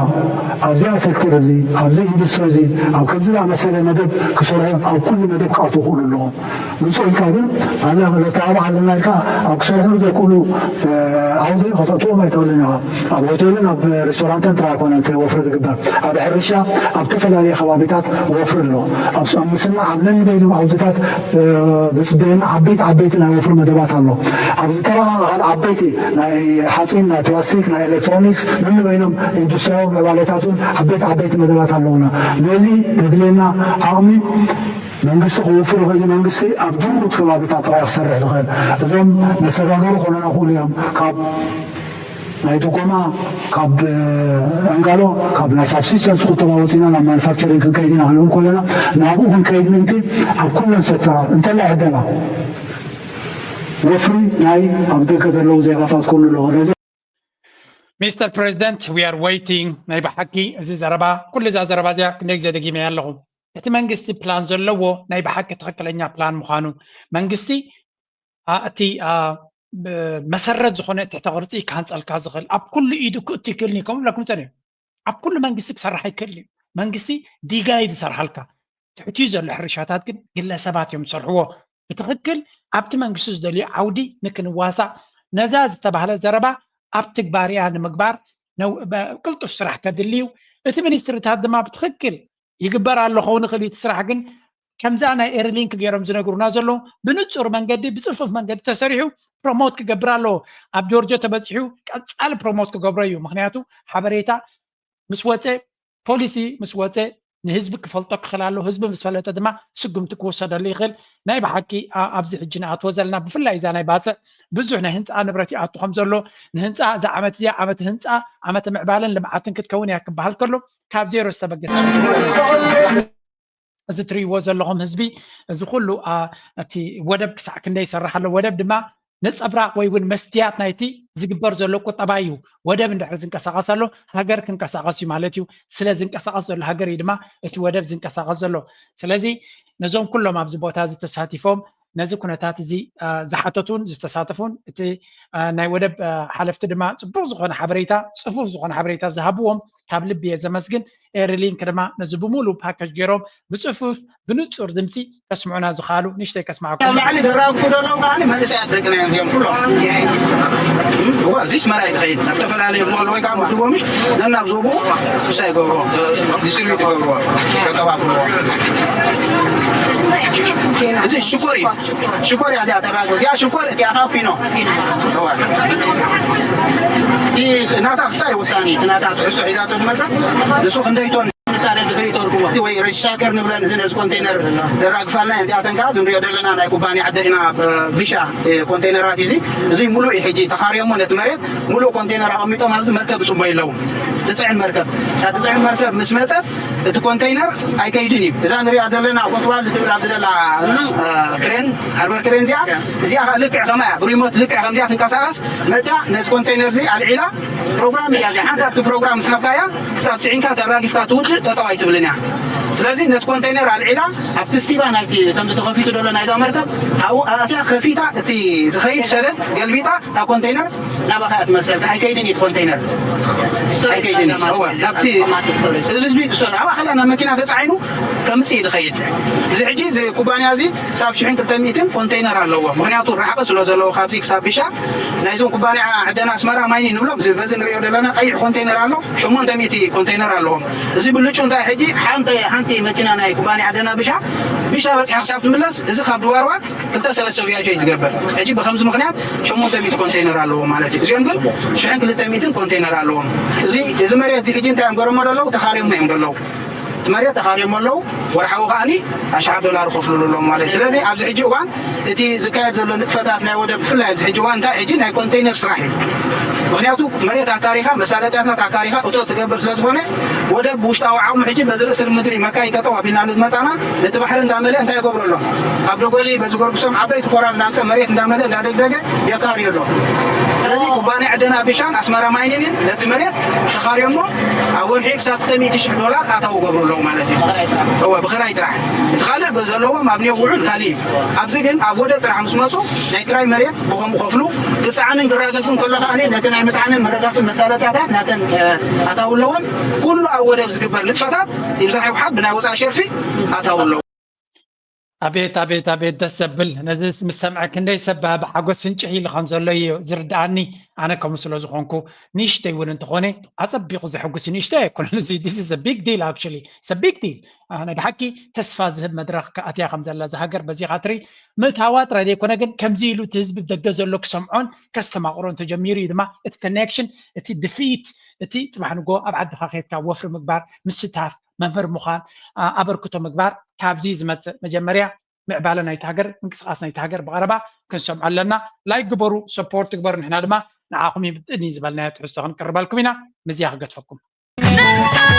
ኣብዚኣ ሴክተር እዚ ኣብዚ ኢንዱስትሪ እዚ ኣብ ከምዚ ዝኣመሰለ መደብ ክሰርሑ ኣብ ኩሉ መደብ ክኣትዉ ክእሉ ኣለዎም። ግልፂ ኢልካ ግን ኣነ ክነተባብዕ ኣለና ኢልካ ኣብ ክሰርሕሉ ዘይክእሉ ዓውዲ ከተእትዎም ኣይትኽእልን ኢኻ። ኣብ ሆቴልን ኣብ ሬስቶራንትን ጥራይ ኣይኮነን እቲ ወፍሪ ዝግበር። ኣብ ሕርሻ ኣብ ዝተፈላለዩ ከባቢታት ወፍሪ ኣሎ። ኣብ ምስና ኣብ ነንበይኖም ዓውድታት ዝፅበየና ዓበይቲ ዓበይቲ ናይ ወፍሪ መደባት ኣሎ። ኣብ ዝተረኻኸለ ዓበይቲ ናይ ሓፂን፣ ናይ ፕላስቲክ፣ ናይ ኤሌክትሮኒክስ ነንበይኖም ኢንዱስትሪያዊ ምዕባለታት እውን ዓበይቲ ዓበይቲ መደባት ኣለውና። ነዚ ዘድልየና ዓቕሚ መንግስቲ ክውፍር ይኽእል እዩ። መንግስቲ ኣብ ድሩት ከባቢታት ጥራይ ክሰርሕ ዝኽእል። እዞም መሰጋገሪ ክኾኑና ይኽእሉ እዮም። ካብ ናይ ድጎማ ካብ ኣንጋሎ ካብ ናይ ሳብሲስተንስ ቁጠባ ወፂና ናብ ማኑፋክቸሪንግ ክንከይድ ኢና ክንብል ከለና ናብኡ ክንከይድ ምእንቲ ኣብ ኩለን ሴክተራት እንተላይ ዕደላ ወፍሪ ናይ ኣብ ደገ ዘለዉ ዜጋታት ክህሉ ኣለዎ። ነዚ ሚስተር ፕሬዚደንት we are waiting። ናይ ብሓቂ እዚ ዘረባ ኩሉ እዛ ዘረባ እዚኣ ክንደይ ግዜ ደጊመያ ኣለኹ። እቲ መንግስቲ ፕላን ዘለዎ ናይ ብሓቂ ትኽክለኛ ፕላን ምዃኑ መንግስቲ እቲ መሰረት ዝኾነ ትሕተ ቅርፂ ክሃንፀልካ ዝኽእል ኣብ ኩሉ ኢዱ ክእቱ ይክእልኒ ከምኡ ብለኩም ፀኒሑ ኣብ ኩሉ መንግስቲ ክሰርሕ ኣይክእልን እዩ። መንግስቲ ዲጋ እዩ ዝሰርሓልካ። ትሕትኡ ዘሎ ሕርሻታት ግን ግለሰባት እዮም ዝሰርሕዎ። ብትኽክል ኣብቲ መንግስቲ ዝደልዮ ዓውዲ ንክንዋሳእ ነዛ ዝተባህለ ዘረባ ኣብ ትግባር እያ ንምግባር ቅልጡፍ ስራሕ ከድሊ እዩ። እቲ ሚኒስትርታት ድማ ብትኽክል ይግበር ኣሎ ኸውን ይኽእል እዩ እቲ ስራሕ ግን ከምዛ ናይ ኤርሊንክ ገይሮም ዝነግሩና ዘለዉ ብንፁር መንገዲ ብፅፉፍ መንገዲ ተሰሪሑ ፕሮሞት ክገብር ኣለዎ። ኣብ ጆርጆ ተበፂሑ ቀፃሊ ፕሮሞት ክገብሮ እዩ። ምክንያቱ ሓበሬታ ምስ ወፀ ፖሊሲ ምስ ወፀ ንህዝቢ ክፈልጦ ክኽእል ኣለዎ። ህዝቢ ምስ ፈለጠ ድማ ስጉምቲ ክውሰደሉ ይኽእል። ናይ ብሓቂ ኣብዚ ሕጂ ንኣትዎ ዘለና ብፍላይ እዛ ናይ ባፅዕ ብዙሕ ናይ ህንፃ ንብረት ይኣቱ ከም ዘሎ ንህንፃ እዛ ዓመት እዚኣ ዓመት ህንፃ ዓመተ ምዕባለን ልምዓትን ክትከውን እያ ክበሃል ከሎ ካብ ዜሮ ዝተበገሰ እዚ ትርእይዎ ዘለኹም ህዝቢ እዚ ኩሉ እቲ ወደብ ክሳዕ ክንደይ ይሰርሕ ኣሎ። ወደብ ድማ ነፀብራቕ ወይ እውን መስትያት ናይቲ ዝግበር ዘሎ ቁጠባ እዩ። ወደብ እንድሕር ዝንቀሳቐስ ኣሎ ሃገር ክንቀሳቐስ እዩ ማለት እዩ። ስለ ዝንቀሳቐስ ዘሎ ሃገር እዩ ድማ እቲ ወደብ ዝንቀሳቐስ ዘሎ። ስለዚ ነዞም ኩሎም ኣብዚ ቦታ እዚ ተሳቲፎም ነዚ ኩነታት እዚ ዝሓተቱን ዝተሳተፉን እቲ ናይ ወደብ ሓለፍቲ ድማ ፅቡቕ ዝኾነ ሓበሬታ ፅፉፍ ዝኾነ ሓበሬታ ዝሃብዎም ካብ ልቢ እየ ዘመስግን። ኤርሊንክ ድማ ነዚ ብምሉእ ፓኬጅ ገይሮም ብፅፉፍ ብንፁር ድምፂ ከስምዑና ዝኽኣሉ ንእሽተይ ከስምዓኩም። ኣብ ላዕሊ ዘራግፉ ዘለዉ ከዓ መንእሰያት ደቅና እዮም እዚኦም ኩሎም። እዋ እዚስ መርኣይ ዝኸይድ ናብ ተፈላለየ ብዝበሉ ወይ ከዓ ምድቦምሽ ነናብ ዞብኡ እንታይ ይገብርዎ ዲስትሪቢዩት ይገብርዎ የቀባብልዎ። እዚ ሽኮር እዩ። ሽኮር እያ እዚኣ ተራጎ እዚኣ ሽኮር እቲኣ ካፊኖ ናታ ክሳይ ውሳኔ እቲ ናታ ትሕዝቶ ሒዛቶ ዝመፀ ንሱ ክንደይ ቶን ንሳደ ድሕሪ ተርክቦ ወይ ሬጅስታከር ንብለን እዚ ነዚ ኮንቴነር ዘራግፋልና እዚኣተን ከዓ ዝንሪኦ ዘለና ናይ ኩባንያ ዓደና ብሻ ኮንቴነራት እዚ እዚ ሙሉእ እዩ። ሕጂ ተኻርዮሞ ነቲ መሬት ሙሉእ ኮንቴነር ኣቐሚጦም ኣብዚ መርከብ ይፅበዩ ኣለዉ። ትፅዕን መርከብ እታ ትፅዕን መርከብ ምስ መፀት እቲ ኮንቴነር ኣይከይድን እዩ። እዛ ንሪኣ ዘለና ኮትዋል ትብል ኣብዚ ዘላ ክሬን ሃርበር ክሬን እዚኣ እዚኣ ልክዕ ከማ እያ ብሪሞት ልክዕ ከምዚኣ ትንቀሳቀስ መፅያ ነቲ ኮንቴነር እዚ ኣልዒላ ፕሮግራም እያ እዚኣ ሓንሳብ እቲ ፕሮግራም ምስ ሃብካያ ክሳብ ፅዒንካ ተራጊፍካ ትውድእ ጠጠው ኣይትብልን እያ። ስለዚ ነቲ ኮንቴነር ኣልዒላ ኣብቲ ስቲባ ናይቲ ከምዚ ተኸፊቱ ዘሎ ናይዛ መርከብ ኣብኡ ኣትያ ከፊታ እቲ ዝኸይድ ሰደድ ገልቢጣ እታ ኮንቴነር ናባኻ እያ ትመልሰልካ። ኣይከይድን እዩ እቲ ኮንቴነር ኣይከይድን እዩ። እወ ናብቲ እዚ ህዝቢ ክሰሉ ኣብኣ ከላ ናብ መኪና ተፃዒኑ ከምፅእ እዩ ዝኸይድ። እዚ ሕጂ እዚ ኩባንያ እዚ ክሳብ ሽሕን ክልተ ሚእትን ኮንቴነር ኣለዎ። ምክንያቱ ራሕቂ ስለ ዘለዎ ካብዚ ክሳብ ቢሻ ናይዞም ኩባንያ ዕደና ኣስመራ ማይኒ ንብሎም እዚ በዚ ንሪኦ ዘለና ቀይሕ ኮንቴነር ኣሎ። ሸሞንተ ሚእቲ ኮንቴነር ኣለዎም። እዚ ብልጩ እንታይ ሕጂ ሓንቲ ሓንቲ መኪና ናይ ኩባንያ ዕደና ብሻ ቢሻ በፂሓ ክሳብ ትምለስ እዚ ካብ ድዋርዋ ክልተ ሰለስተ ቪያጆ እዩ ዝገብር። ሕጂ ብከምዚ ምክንያት ሸሞንተ ሚእቲ ኮንቴነር ኣለዎ ማለት እዩ። እዚኦም ግን ሽሕን ክልተ ሚእትን ኮንቴነር ኣለዎም። እዚ እዚ መሬት እዚ ሕጂ እንታይ እዮም ገረሞ ዘለዉ ተኻሪሞ እዮም ዘለዉ። እቲ መሬት ተኻሪሞ ኣለዉ። ወርሓዊ ከዓኒ ኣሽሓት ዶላር ይኸፍሉሉ ኣለዉ ማለት እዩ። ስለዚ ኣብዚ ሕጂ እዋን እቲ ዝካየድ ዘሎ ንጥፈታት ናይ ወደብ ብፍላይ ኣብዚ ሕጂ እዋን እንታይ ሕጂ ናይ ኮንቴነር ስራሕ እዩ። ምክንያቱ መሬት ኣካሪኻ መሳለጥያታት ኣካሪኻ እቶ ትገብር ስለ ዝኾነ ወደብ ብውሽጣዊ ዓቕሙ ሕጂ በዚ ርእሲ ምድሪ መካይን ጠጠው ኣቢልናሉ ዝመፃና ነቲ ባሕሪ እንዳመልአ እንታይ ይገብሩ ኣሎ ካብ ደጎሊ በዚ ጎርጉሶም ዓበይቲ ኮራል እንዳምፀ መሬት እንዳመልአ እንዳደግደገ የካርዩ ኣሎ። ስለዚ ኩባንያ ዕደና ቢሻን ኣስመራ ማይኒንን ነቲ መሬት ተኻርዮሞ ኣብ ወርሒ ክሳብ ክልተ ሚእቲ ሽሕ ዶላር ኣታዊ ገብሩ ኣለዉ ማለት እዩ። እወ ብኽራይ ጥራሕ እቲ ካልእ ዘለዎም ኣብ ኔው ውዑል ካልእ እዩ። ኣብዚ ግን ኣብ ወደብ ጥራሕ ምስ መፁ ናይ ክራይ መሬት ብኸምኡ ከፍሉ ክፀዓንን ክራገፍን ከሎ ከዓ ነቲ ናይ ምፅዓንን ምርጋፍን መሳለጥያታት ናተን ኣታዊ ኣለዎም። ኩሉ ኣብ ወደብ ዝግበር ንጥፈታት ይብዛሕ ይውሓድ ብናይ ወፃኢ ሸርፊ ኣታዊ ኣለዎ። ኣቤት ኣቤት ኣቤት ደስ ዘብል። ነዚ ምስ ሰምዐ ክንደይ ሰብ ብሓጎስ ፍንጭሕ ኢሉ ከም ዘሎ እዩ ዝርድኣኒ። ኣነ ከምኡ ስለ ዝኾንኩ ንእሽተይ እውን እንተኾነ ኣጸቢቑ ዘሐጉስ እዩ። ንእሽተይ ኣይኮነን እዚ this is a big deal actually it's a big deal። ኣነ ብሓቂ ተስፋ ዝህብ መድረኽ ኣትያ ከም ዘላ እዛ ሃገር በዚኻ ትርኢ ምእታዋ ጥራይ ዘይኮነ ግን ከምዚ ኢሉ እቲ ህዝቢ ብደገ ዘሎ ክሰምዖን ከስተማቕሮን ተጀሚሩ እዩ ድማ እቲ connection እቲ ድፍኢት እቲ ፅባሕ ንጎ ኣብ ዓድኻ ከድካ ወፍሪ ምግባር ምስታፍ መምህር ምዃን ኣበርክቶ ምግባር ካብዚ ዝመፅእ መጀመርያ ምዕባለ ናይቲ ሃገር ምንቅስቃስ ናይቲ ሃገር ብቐረባ ክንሰምዖ ኣለና። ላይክ ግበሩ፣ ሰፖርት ግበሩ። ንሕና ድማ ንዓኹም ይምጥን እዩ ዝበልናዮ ትሕዝቶ ክንቅርበልኩም ኢና። ምስዚኣ ክገድፈኩም።